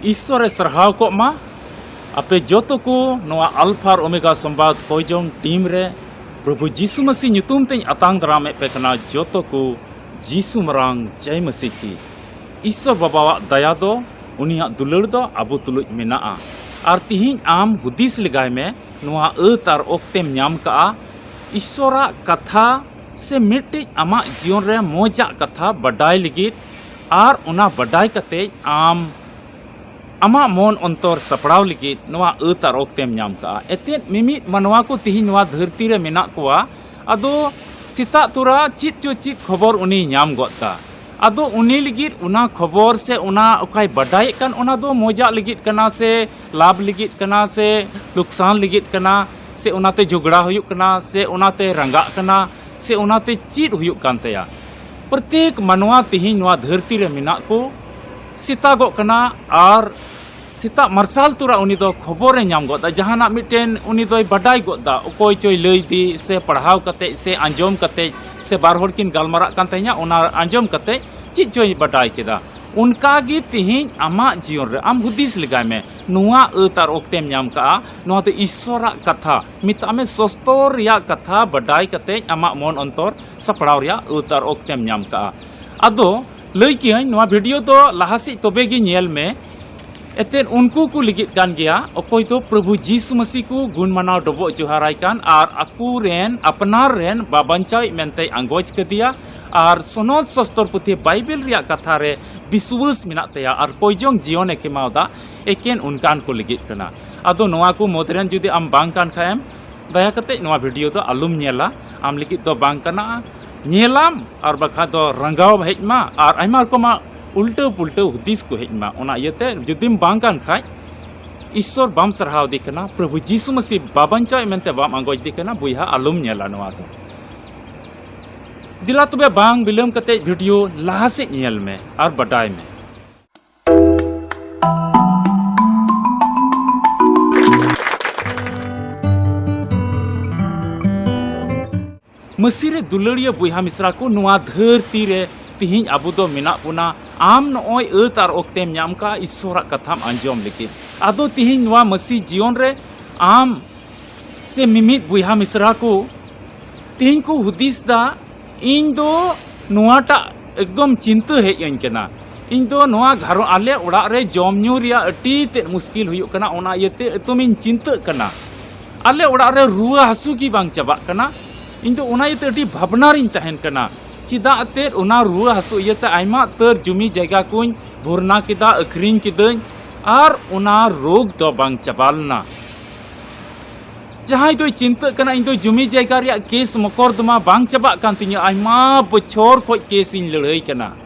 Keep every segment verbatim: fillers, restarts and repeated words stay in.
ᱤᱥᱥᱚᱨᱮ ᱥᱟᱨᱦᱟᱣ ᱠᱚᱜ ᱢᱟ᱾ ᱟᱯᱮ ᱡᱚᱛᱚ ᱠᱚ ᱱᱚᱣᱟ ᱟᱞᱯᱷᱟ ᱟᱨ ᱳᱢᱮᱜᱟ ᱥᱚᱢᱵᱟᱫ ᱠᱚᱭᱡᱚᱝ ᱴᱤᱢ ᱨᱮ ᱯᱨᱚᱵᱷᱩ ᱡᱤᱥᱩ ᱢᱟᱹᱥᱤ ᱧᱩᱛᱩᱢ ᱛᱮᱧ ᱟᱛᱟᱝ ᱫᱟᱨᱟᱢᱮᱫ ᱯᱮ ᱠᱟᱱᱟ, ᱡᱚᱛᱚ ᱠᱚ ᱡᱤᱥᱩ ᱢᱟᱨᱟᱝ ᱡᱟᱭ ᱢᱟᱹᱥᱤ ᱠᱤ᱾ ᱤᱥᱥᱚᱨ ᱵᱟᱵᱟᱣᱟᱜ ᱫᱟᱭᱟ ᱫᱚ, ᱩᱱᱤᱭᱟᱜ ᱫᱩᱞᱟᱹᱲ ᱫᱚ ᱟᱵᱚ ᱛᱩᱞᱩᱡ ᱢᱮᱱᱟᱜᱼᱟ᱾ ᱟᱨ ᱛᱤᱦᱤᱧ ᱟᱢ ᱦᱩᱫᱤᱥ ᱞᱮᱜᱟᱭ ᱢᱮ, ᱱᱚᱣᱟ ᱟᱹᱛ ᱟᱨ ᱚᱠᱛᱮᱢ ᱧᱟᱢ ᱠᱟᱜᱼᱟ ᱤᱥᱥᱚᱨᱟᱜ ᱠᱟᱛᱷᱟ ᱥᱮ ᱢᱤᱫᱴᱤᱡ ᱟᱢᱟᱜ ᱡᱤᱭᱚᱱ ᱨᱮ ᱢᱚᱡᱟᱜ ᱠᱟᱛᱷᱟ ᱵᱟᱰᱟᱭ ᱞᱟᱹᱜᱤᱫ, ᱟᱨ ᱚᱱᱟ ᱵᱟᱰᱟᱭ ᱠᱟᱛᱮ ᱟᱢ ᱟᱢᱟᱜ ᱢᱚᱱ ᱚᱱᱛᱚᱨ ᱥᱟᱯᱲᱟᱣ ᱞᱟᱹᱜᱤᱫ ᱱᱚᱣᱟ ᱟᱹᱛ ᱟᱨ ᱚᱠᱛᱮᱢ ᱧᱟᱢ ᱠᱟᱜᱼᱟ᱾ ᱮᱛᱮᱫ ᱢᱤᱢᱤᱫ ᱢᱟᱱᱣᱟ ᱠᱚ ᱛᱤᱦᱤᱧ ᱱᱚᱣᱟ ᱫᱷᱟᱹᱨᱛᱤ ᱨᱮ ᱢᱮᱱᱟᱜ ᱠᱚᱣᱟ, ᱟᱫᱚ ᱥᱮᱛᱟᱜ ᱛᱚᱨᱟ ᱪᱮᱫ ᱪᱚ ᱪᱮᱫ ᱠᱷᱚᱵᱚᱨ ᱩᱱᱤᱭ ᱧᱟᱢ ᱜᱚᱫ ᱫᱟ᱾ ᱟᱫᱚ ᱩᱱᱤ ᱞᱟᱹᱜᱤᱫ ᱚᱱᱟ ᱠᱷᱚᱵᱚᱨ ᱥᱮ ᱚᱱᱟ ᱚᱠᱟᱭ ᱵᱟᱰᱟᱭᱮᱫ ᱠᱟᱱ, ᱚᱱᱟ ᱫᱚ ᱢᱚᱡᱟᱜ ᱞᱟᱹᱜᱤᱫ ᱠᱟᱱᱟ ᱥᱮ ᱞᱟᱵᱷ ᱞᱟᱹᱜᱤᱫ ᱠᱟᱱᱟ ᱥᱮ ᱞᱩᱠᱥᱟᱱ ᱞᱟᱹᱜᱤᱫ ᱠᱟᱱᱟ ᱥᱮ ᱚᱱᱟᱛᱮ ᱡᱷᱚᱜᱽᱲᱟ ᱦᱩᱭᱩᱜ ᱠᱟᱱᱟ ᱥᱮ ᱚᱱᱟᱛᱮ ᱨᱟᱸᱜᱟᱜ ᱠᱟᱱᱟ ᱥᱮ ᱚᱱᱟᱛᱮ ᱪᱮᱫ ᱦᱩᱭᱩᱜ ᱠᱟᱱ ᱛᱟᱭᱟ? ᱯᱨᱚᱛᱮᱠ ᱢᱟᱱᱣᱟ ᱛᱤᱦᱤᱧ ᱱᱚᱣᱟ ᱫᱷᱟᱹᱨᱛᱤ ᱨᱮ ᱢᱮᱱᱟᱜ ᱠᱚ, ᱥᱮᱛᱟᱜᱚᱜ ᱠᱟᱱᱟ ᱟᱨ ᱥᱮᱛᱟᱜ ᱢᱟᱨᱥᱟᱞ ᱛᱚᱨᱟ ᱩᱱᱤ ᱫᱚ ᱠᱷᱚᱵᱚᱨᱮ ᱧᱟᱢ ᱜᱚᱫ ᱫᱟ, ᱡᱟᱦᱟᱱᱟᱜ ᱢᱤᱫᱴᱮᱱ ᱩᱱᱤ ᱫᱚᱭ ᱵᱟᱰᱟᱭ ᱜᱚᱫ ᱫᱟ, ᱚᱠᱚᱭ ᱪᱚᱭ ᱞᱟᱹᱭ ᱫᱮ ᱥᱮ ᱯᱟᱲᱦᱟᱣ ᱠᱟᱛᱮᱡ ᱥᱮ ᱟᱸᱡᱚᱢ ᱠᱟᱛᱮᱡ ᱥᱮ ᱵᱟᱨ ᱦᱚᱲ ᱠᱤᱱ ᱜᱟᱞᱢᱟᱨᱟᱜ ᱠᱟᱱ ᱛᱟᱦᱮᱸᱧᱟ, ᱚᱱᱟ ᱟᱸᱡᱚᱢ ᱠᱟᱛᱮᱡ ᱪᱮᱫ ᱪᱚᱭ ᱵᱟᱰᱟᱭ ᱠᱮᱫᱟ᱾ ᱚᱱᱠᱟ ᱜᱮ ᱛᱤᱦᱤᱧ ᱟᱢᱟᱜ ᱡᱤᱭᱚᱱ ᱨᱮ ᱟᱢ ᱦᱩᱫᱤᱥ ᱞᱮᱜᱟᱭ ᱢᱮ, ᱱᱚᱣᱟ ᱟᱹᱛ ᱟᱨ ᱚᱠᱛᱮᱢ ᱧᱟᱢ ᱠᱟᱜᱼᱟ, ᱱᱚᱣᱟ ᱫᱚ ᱤᱥᱥᱚᱨᱟᱜ ᱠᱟᱛᱷᱟ, ᱢᱮᱛᱟᱜ ᱢᱮ ᱥᱚᱥᱛᱚᱨ ᱨᱮᱭᱟᱜ ᱠᱟᱛᱷᱟ ᱵᱟᱰᱟᱭ ᱠᱟᱛᱮᱡ ᱟᱢᱟᱜ ᱢᱚᱱ ᱚᱱᱛᱚᱨ ᱥᱟᱯᱲᱟᱣ ᱨᱮᱭᱟᱜ ᱟᱹᱛ ᱟᱨ ᱚᱠᱛᱮᱢ ᱧᱟᱢ ᱠᱟᱜᱼᱟ᱾ ᱟᱫᱚ ᱞᱟᱹᱭ ᱠᱤᱭᱟᱹᱧ, ᱱᱚᱣᱟ ᱵᱷᱤᱰᱤᱭᱳ ᱫᱚ ᱞᱟᱦᱟ ᱥᱮᱫ ᱛᱚᱵᱮ ᱜᱮ ᱧᱮᱞ ᱢᱮ᱾ ᱮᱛᱮᱫ ᱩᱱᱠᱩ ᱠᱚ ᱞᱟᱹᱜᱤᱫ ᱠᱟᱱ ᱜᱮᱭᱟ, ᱚᱠᱚᱭ ᱫᱚ ᱯᱨᱚᱵᱷᱩ ᱡᱤᱥᱩ ᱢᱟᱹᱥᱤ ᱠᱚ ᱜᱩᱱ ᱢᱟᱱᱟᱣ ᱰᱚᱵᱚᱜ ᱡᱚᱦᱟᱨᱟᱭ ᱠᱟᱱ ᱟᱨ ᱟᱠᱚ ᱨᱮᱱ ᱟᱯᱱᱟᱨ ᱨᱮᱱ ᱵᱟᱵᱟᱧᱪᱟᱣᱤᱡ ᱢᱮᱱᱛᱮᱭ ᱟᱸᱜᱚᱪ ᱠᱟᱫᱮᱭᱟ᱾ ᱟᱨ ᱥᱚᱱᱚᱛ ᱥᱚᱥᱛᱚᱨ ᱯᱩᱛᱷᱤ ᱵᱟᱭᱵᱮᱞ ᱨᱮᱭᱟᱜ ᱠᱟᱛᱷᱟ ᱨᱮ ᱵᱤᱥᱣᱟᱹᱥ ᱢᱮᱱᱟᱜ ᱛᱟᱭᱟ ᱟᱨ ᱠᱚᱭᱡᱚᱝ ᱡᱤᱭᱚᱱᱮ ᱠᱷᱮᱢᱟᱣ ᱫᱟ, ᱮᱠᱮᱱ ᱚᱱᱠᱟᱱ ᱠᱚ ᱞᱟᱹᱜᱤᱫ ᱠᱟᱱᱟ᱾ ᱟᱫᱚ ᱱᱚᱣᱟ ᱠᱚ ᱢᱩᱫᱽ ᱨᱮᱱ ᱡᱩᱫᱤ ᱟᱢ ᱵᱟᱝ ᱠᱟᱱ ᱠᱷᱟᱡ ᱮᱢ, ᱫᱟᱭᱟ ᱠᱟᱛᱮ ᱱᱚᱣᱟ ᱵᱷᱤᱰᱤᱭᱳ ᱫᱚ ᱟᱞᱚᱢ ᱧᱮᱞᱟ, ᱟᱢ ᱞᱟᱹᱜᱤᱫ ᱫᱚ ᱵᱟᱝ ᱠᱟᱱᱟ᱾ ᱧᱮᱞᱟᱢ ᱟᱨ ᱵᱟᱠᱷᱟᱡ ᱫᱚ ᱨᱟᱸᱜᱟᱣ ᱦᱮᱡ ᱢᱟ ᱟᱨ ᱟᱭᱢᱟ ᱨᱚᱠᱚᱢᱟᱜ ᱩᱞᱴᱟᱹ ᱯᱩᱞᱴᱟᱹ ᱦᱩᱫᱤᱥ ᱠᱚ ᱦᱮᱡ ᱢᱟ᱾ ᱚᱱᱟ ᱤᱭᱟᱹᱛᱮ ᱡᱩᱫᱤᱢ ᱵᱟᱝ ᱠᱟᱱ ᱠᱷᱟᱡ, ᱤᱥᱥᱚᱨ ᱵᱟᱢ ᱥᱟᱨᱦᱟᱣ ᱫᱮ ᱠᱟᱱᱟ, ᱯᱨᱚᱵᱷᱩ ᱡᱤᱥᱩ ᱢᱟᱹᱥᱤ ᱵᱟᱵᱟᱧᱪᱟᱣᱤᱡ ᱢᱮᱱᱛᱮ ᱵᱟᱢ ᱟᱸᱜᱚᱪ ᱫᱮ ᱠᱟᱱᱟ, ᱵᱚᱭᱦᱟ ᱟᱞᱚᱢ ᱧᱮᱞᱟ ᱱᱚᱣᱟ ᱫᱚ᱾ ᱫᱮᱞᱟ ᱛᱚᱵᱮ ᱵᱟᱝ ᱵᱤᱞᱚᱢ ᱠᱟᱛᱮ ᱵᱷᱤᱰᱤᱭᱳ ᱞᱟᱦᱟ ᱥᱮᱫ ᱧᱮᱞ ᱢᱮ ᱟᱨ ᱵᱟᱰᱟᱭ ᱢᱮ᱾ ᱢᱟᱹᱥᱤ ᱨᱮ ᱫᱩᱞᱟᱹᱲᱤᱭᱟᱹ ᱵᱚᱭᱦᱟ ᱢᱤᱥᱨᱟ ᱠᱚ, ᱱᱚᱣᱟ ᱫᱷᱟᱹᱨᱛᱤ ᱨᱮ ᱛᱤᱦᱤᱧ ᱟᱵᱚ ᱫᱚ ᱢᱮᱱᱟᱜ ᱵᱚᱱᱟ ᱟᱢ ᱱᱚᱜᱼᱚᱭ ᱟᱹᱛ ᱟᱨ ᱚᱠᱛᱮᱢ ᱧᱟᱢ ᱠᱟᱜᱼᱟ ᱤᱥᱥᱚᱨᱟᱜ ᱠᱟᱛᱷᱟᱢ ᱟᱸᱡᱚᱢ ᱞᱟᱹᱜᱤᱫ᱾ ᱟᱫᱚ ᱛᱤᱦᱤᱧ ᱱᱚᱣᱟ ᱢᱟᱹᱥᱤ ᱡᱤᱭᱚᱱ ᱨᱮ ᱟᱢ ᱥᱮ ᱢᱤᱢᱤᱫ ᱵᱚᱭᱦᱟ ᱢᱤᱥᱨᱟ ᱠᱚ ᱛᱤᱦᱤᱧ ᱠᱚ ᱦᱩᱫᱤᱥ ᱫᱟ, ᱤᱧ ᱫᱚ ᱱᱚᱣᱟᱴᱟᱜ ᱮᱠᱫᱚᱢ ᱪᱤᱱᱛᱟᱹ ᱦᱮᱡ ᱟᱹᱧ ᱠᱟᱱᱟ᱾ ᱤᱧ ᱫᱚ ᱱᱚᱣᱟ ᱜᱷᱟᱨᱚᱸᱡᱽ, ᱟᱞᱮ ᱚᱲᱟᱜ ᱨᱮ ᱡᱚᱢ ᱧᱩ ᱨᱮᱭᱟᱜ ᱟᱹᱰᱤ ᱛᱮᱫ ᱢᱩᱥᱠᱤᱞ ᱦᱩᱭᱩᱜ ᱠᱟᱱᱟ, ᱚᱱᱟ ᱤᱭᱟᱹᱛᱮ ᱮᱠᱫᱚᱢ ᱤᱧ ᱪᱤᱱᱛᱟᱹᱜ ᱠᱟᱱᱟ᱾ ᱟᱞᱮ ᱚᱲᱟᱜ ᱨᱮ ᱨᱩᱣᱟᱹ ᱦᱟᱹᱥᱩ ᱜᱮ ᱵᱟᱝ ᱪᱟᱵᱟᱜ ᱠᱟᱱᱟ᱾ ᱤᱧ ᱫᱚ ᱚᱱᱟ ᱤᱭᱟᱹᱛᱮ ᱟᱹᱰᱤ ᱵᱷᱟᱵᱽᱱᱟ ᱨᱤᱧ ᱛᱟᱦᱮᱱ ᱠᱟᱱᱟ᱾ ᱪᱮᱫᱟᱜ ᱛᱮᱫ ᱚᱱᱟ ᱨᱩᱣᱟᱹ ᱦᱟᱹᱥᱩ ᱤᱭᱟᱹᱛᱮ ᱟᱭᱢᱟ ᱩᱛᱟᱹᱨ ᱡᱩᱢᱤ ᱡᱟᱭᱜᱟ ᱠᱚᱧ ᱵᱷᱚᱨᱱᱟ ᱠᱮᱫᱟ, ᱟᱹᱠᱷᱨᱤᱧ ᱠᱤᱫᱟᱹᱧ, ᱟᱨ ᱚᱱᱟ ᱨᱳᱜᱽ ᱫᱚ ᱵᱟᱝ ᱪᱟᱵᱟ ᱞᱮᱱᱟ᱾ ᱡᱟᱦᱟᱸᱭ ᱫᱚᱭ ᱪᱤᱱᱛᱟᱹᱜ ᱠᱟᱱᱟ, ᱤᱧ ᱫᱚ ᱡᱩᱢᱤ ᱡᱟᱭᱜᱟ ᱨᱮᱭᱟᱜ ᱠᱮᱥ ᱢᱚᱠᱚᱨᱫᱚᱢᱟ ᱵᱟᱝ ᱪᱟᱵᱟᱜ ᱠᱟᱱ ᱛᱤᱧᱟᱹ, ᱟᱭᱢᱟ ᱵᱚᱪᱷᱚᱨ ᱠᱷᱚᱡ ᱠᱮᱥ ᱤᱧ ᱞᱟᱹᱲᱦᱟᱹᱭ ᱠᱟᱱᱟ᱾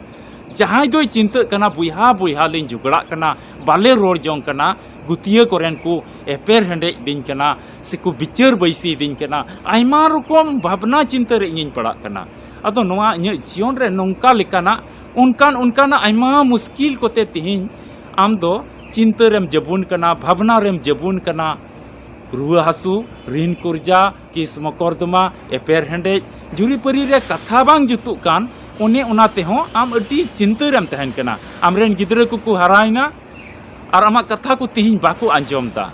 ᱡᱟᱦᱟᱸᱭ ᱫᱚᱭ ᱪᱤᱱᱛᱟᱹᱜ ᱠᱟᱱᱟ, ᱵᱚᱭᱦᱟ ᱵᱚᱭᱦᱟ ᱞᱤᱧ ᱡᱷᱚᱜᱽᱲᱟᱜ ᱠᱟᱱᱟ, ᱵᱟᱞᱮ ᱨᱚᱲ ᱡᱚᱝ ᱠᱟᱱᱟ, ᱜᱩᱛᱤᱭᱟᱹ ᱠᱚᱨᱮᱱ ᱠᱚ ᱮᱯᱮᱨ ᱦᱮᱸᱰᱮᱡ ᱫᱤᱧ ᱠᱟᱱᱟ, ᱥᱮᱠᱚ ᱵᱤᱪᱟᱹᱨ ᱵᱟᱹᱭᱥᱤ ᱫᱤᱧ ᱠᱟᱱᱟ, ᱟᱭᱢᱟ ᱨᱚᱠᱚᱢ ᱵᱷᱟᱵᱽᱱᱟ ᱪᱤᱱᱛᱟᱹ ᱨᱮ ᱤᱧᱤᱧ ᱯᱟᱲᱟᱜ ᱠᱟᱱᱟ᱾ ᱟᱫᱚ ᱱᱚᱣᱟ ᱤᱧᱟᱹᱜ ᱡᱤᱭᱚᱱ ᱨᱮ ᱱᱚᱝᱠᱟ ᱞᱮᱠᱟᱱᱟᱜ ᱚᱱᱠᱟᱱ ᱚᱱᱠᱟᱱᱟᱜ ᱟᱭᱢᱟ ᱢᱩᱥᱠᱤᱞ ᱠᱚᱛᱮ ᱛᱤᱦᱤᱧ ᱟᱢ ᱫᱚ ᱪᱤᱱᱛᱟᱹ ᱨᱮᱢ ᱡᱟᱹᱵᱩᱱ ᱠᱟᱱᱟ, ᱵᱷᱟᱵᱽᱱᱟ ᱨᱮᱢ ᱡᱟᱹᱵᱩᱱ ᱠᱟᱱᱟ᱾ ᱨᱩᱣᱟᱹ ᱦᱟᱹᱥᱩ, ᱨᱤᱱ ᱠᱚᱨᱡᱟ, ᱠᱮᱥ ᱢᱚᱠᱚᱨᱫᱚᱢᱟ, ᱮᱯᱮᱨ ᱦᱮᱸᱰᱮᱡ, ᱡᱩᱨᱤᱯᱟᱹᱨᱤ ᱨᱮ ᱠᱟᱛᱷᱟ ᱵᱟᱝ ᱡᱩᱛᱩᱜ ᱠᱟᱱ, ᱚᱱᱮ ᱚᱱᱟ ᱛᱮᱦᱚᱸ ᱟᱢ ᱟᱹᱰᱤ ᱪᱤᱱᱛᱟᱹ ᱨᱮᱢ ᱛᱟᱦᱮᱱ ᱠᱟᱱᱟ᱾ ᱟᱢᱨᱮᱱ ᱜᱤᱫᱽᱨᱟᱹ ᱠᱚᱠᱚ ᱦᱟᱨᱟᱭᱮᱱᱟ ᱟᱨ ᱟᱢᱟᱜ ᱠᱟᱛᱷᱟ ᱠᱚ ᱛᱤᱦᱤᱧ ᱵᱟᱠᱚ ᱟᱸᱡᱚᱢ ᱫᱟ᱾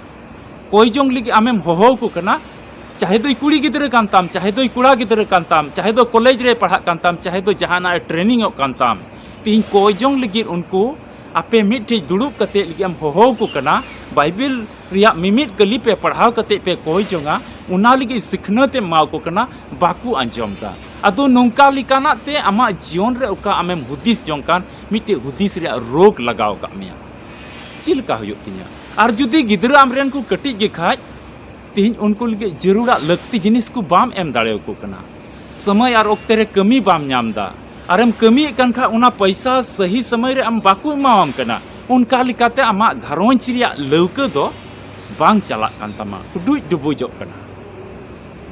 ᱠᱚᱭ ᱡᱚᱝ ᱞᱟᱹᱜᱤᱫ ᱟᱢᱮᱢ ᱦᱚᱦᱚ ᱟᱠᱚ ᱠᱟᱱᱟ, ᱪᱟᱦᱮ ᱫᱚᱭ ᱠᱩᱲᱤ ᱜᱤᱫᱽᱨᱟᱹ ᱠᱟᱱ ᱛᱟᱢ, ᱪᱟᱦᱮ ᱫᱚᱭ ᱠᱚᱲᱟ ᱜᱤᱫᱽᱨᱟᱹ ᱠᱟᱱ ᱛᱟᱢ, ᱪᱟᱦᱮ ᱫᱚ ᱠᱚᱞᱮᱡᱽ ᱨᱮ ᱯᱟᱲᱦᱟᱜ ᱠᱟᱱ ᱛᱟᱢ, ᱪᱟᱦᱮ ᱫᱚ ᱡᱟᱦᱟᱱᱟᱜ ᱮ ᱴᱨᱮᱱᱤᱝ ᱚᱜ ᱠᱟᱱ ᱛᱟᱢ, ᱛᱤᱦᱤᱧ ᱠᱚᱭ ᱡᱚᱝ ᱞᱟᱹᱜᱤᱫ ᱩᱱᱠᱩ ᱟᱯᱮ ᱢᱤᱫᱴᱷᱮᱡ ᱫᱩᱲᱩᱵ ᱠᱟᱛᱮ ᱞᱟᱹᱜᱤᱫ ᱮᱢ ᱦᱚᱦᱚ ᱟᱠᱚ ᱠᱟᱱᱟ, ᱵᱟᱭᱵᱮᱞ ᱨᱮᱭᱟᱜ ᱢᱤᱢᱤᱫ ᱠᱟᱹᱞᱤ ᱯᱮ ᱯᱟᱲᱦᱟᱣ ᱠᱟᱛᱮ ᱯᱮ ᱠᱚᱭ ᱡᱚᱝᱟ, ᱚᱱᱟ ᱞᱟᱹᱜᱤᱫ ᱥᱤᱠᱷᱱᱟᱹᱛ ᱮᱢ ᱮᱢᱟ ᱟᱠᱚ ᱠᱟᱱᱟ, ᱵᱟᱠᱚ ᱟᱸᱡᱚᱢ ᱫᱟ᱾ ᱟᱫᱚ ᱱᱚᱝᱠᱟ ᱞᱮᱠᱟᱱᱟᱜ ᱛᱮ ᱟᱢᱟᱜ ᱡᱤᱭᱚᱱ ᱨᱮ ᱚᱠᱟ ᱟᱢᱮᱢ ᱦᱩᱫᱤᱥ ᱡᱚᱝ ᱠᱟᱱ ᱢᱤᱫᱴᱮᱡ ᱦᱩᱫᱤᱥ ᱨᱮᱭᱟᱜ ᱨᱳᱜᱽ ᱞᱟᱜᱟᱣ ᱟᱠᱟᱫ ᱢᱮᱭᱟ᱾ ᱪᱮᱫ ᱞᱮᱠᱟ ᱦᱩᱭᱩᱜ ᱛᱤᱧᱟ? ᱟᱨ ᱡᱩᱫᱤ ᱜᱤᱫᱽᱨᱟᱹ ᱟᱢᱨᱮᱱ ᱠᱚ ᱠᱟᱹᱴᱤᱡ ᱜᱮ ᱠᱷᱟᱡ, ᱛᱤᱦᱤᱧ ᱩᱱᱠᱩ ᱞᱟᱹᱜᱤᱫ ᱡᱟᱹᱨᱩᱲᱟᱜ ᱞᱟᱹᱠᱛᱤ ᱡᱤᱱᱤᱥ ᱠᱚ ᱵᱟᱢ ᱮᱢ ᱫᱟᱲᱮ ᱟᱠᱚ ᱠᱟᱱᱟ, ᱥᱚᱢᱚᱭ ᱟᱨ ᱚᱠᱛᱮ ᱨᱮ ᱠᱟᱹᱢᱤ ᱵᱟᱢ ᱧᱟᱢ ᱫᱟ, ᱟᱨᱮᱢ ᱠᱟᱹᱢᱤᱭᱮᱫ ᱠᱟᱱ ᱠᱷᱟᱡ ᱚᱱᱟ ᱯᱚᱭᱥᱟ ᱥᱟᱹᱦᱤ ᱥᱚᱢᱚᱭ ᱨᱮ ᱟᱢ ᱵᱟᱠᱚ ᱮᱢᱟᱣᱟᱢ ᱠᱟᱱᱟ, ᱚᱱᱠᱟ ᱞᱮᱠᱟᱛᱮ ᱟᱢᱟᱜ ᱜᱷᱟᱨᱚᱸᱡᱽ ᱨᱮᱭᱟᱜ ᱞᱟᱹᱣᱠᱟᱹ ᱫᱚ ᱵᱟᱝ ᱪᱟᱞᱟᱜ ᱠᱟᱱ ᱛᱟᱢᱟ, ᱩᱰᱩᱡ ᱰᱩᱵᱩᱡᱚᱜ ᱠᱟᱱᱟ᱾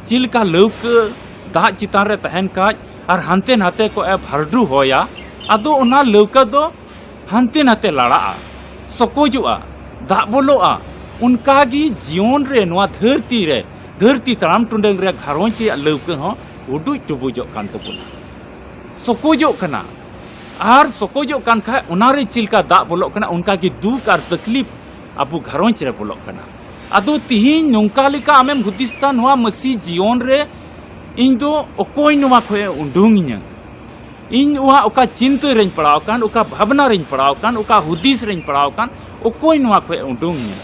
ᱪᱮᱫ ᱞᱮᱠᱟ ᱞᱟᱹᱣᱠᱟᱹ ᱫᱟᱜ ᱪᱮᱛᱟᱱ ᱨᱮ ᱛᱟᱦᱮᱱ ᱠᱷᱟᱡ ᱟᱨ ᱦᱟᱱᱛᱮ ᱱᱟᱛᱮ ᱠᱚ ᱮ ᱵᱷᱟᱨᱰᱩ ᱦᱚᱭᱟ, ᱟᱫᱚ ᱚᱱᱟ ᱞᱟᱹᱣᱠᱟᱹ ᱫᱚ ᱦᱟᱱᱛᱮ ᱱᱟᱛᱮ ᱞᱟᱲᱟᱜᱼᱟ, ᱥᱚᱠᱚᱡᱚᱜᱼᱟ, ᱫᱟᱜ ᱵᱚᱞᱚᱜᱼᱟ᱾ ᱚᱱᱠᱟᱜᱮ ᱡᱤᱭᱚᱱ ᱨᱮ, ᱱᱚᱣᱟ ᱫᱷᱟᱹᱨᱛᱤ ᱨᱮ, ᱫᱷᱟᱹᱨᱛᱤ ᱛᱟᱲᱟᱢ ᱴᱩᱰᱟᱹᱝ ᱨᱮ ᱜᱷᱟᱨᱚᱸᱡᱽ ᱨᱮᱭᱟᱜ ᱞᱟᱹᱣᱠᱟᱹ ᱦᱚᱸ ᱩᱰᱩᱡ ᱰᱩᱵᱩᱡᱚᱜ ᱠᱟᱱ ᱛᱟᱵᱚᱱᱟ, ᱥᱚᱠᱚᱡᱚᱜ ᱠᱟᱱᱟ᱾ ᱟᱨ ᱥᱚᱠᱚᱡᱚᱜ ᱠᱟᱱ ᱠᱷᱟᱡ, ᱚᱱᱟᱨᱮ ᱪᱮᱫ ᱞᱮᱠᱟ ᱫᱟᱜ ᱵᱚᱞᱚᱜ ᱠᱟᱱᱟ, ᱚᱱᱠᱟ ᱜᱮ ᱫᱩᱠ ᱟᱨ ᱛᱟᱠᱞᱤᱯ ᱟᱵᱚ ᱜᱷᱟᱨᱚᱸᱡᱽ ᱨᱮ ᱵᱚᱞᱚᱜ ᱠᱟᱱᱟ᱾ ᱟᱫᱚ ᱛᱤᱦᱤᱧ ᱱᱚᱝᱠᱟ ᱞᱮᱠᱟ ᱟᱢᱮᱢ ᱦᱩᱫᱤᱥ ᱫᱟ, ᱱᱚᱣᱟ ᱢᱟᱹᱥᱤ ᱡᱤᱭᱚᱱ ᱨᱮ ᱤᱧ ᱫᱚ ᱚᱠᱚᱭ ᱱᱚᱣᱟ ᱠᱷᱚᱡ ᱮ ᱩᱰᱩᱝ ᱤᱧᱟ? ᱤᱧ ᱱᱚᱣᱟ ᱚᱠᱟ ᱪᱤᱱᱛᱟᱹ ᱨᱮᱧ ᱯᱟᱲᱟᱣ ᱟᱠᱟᱱ, ᱚᱠᱟ ᱵᱷᱟᱵᱽᱱᱟ ᱨᱮᱧ ᱯᱟᱲᱟᱣ ᱟᱠᱟᱱ, ᱚᱠᱟ ᱦᱩᱫᱤᱥ ᱨᱮᱧ ᱯᱟᱲᱟᱣ ᱟᱠᱟᱱ, ᱚᱠᱚᱭ ᱱᱚᱣᱟ ᱠᱷᱚᱡ ᱮ ᱩᱰᱩᱝ ᱤᱧᱟ?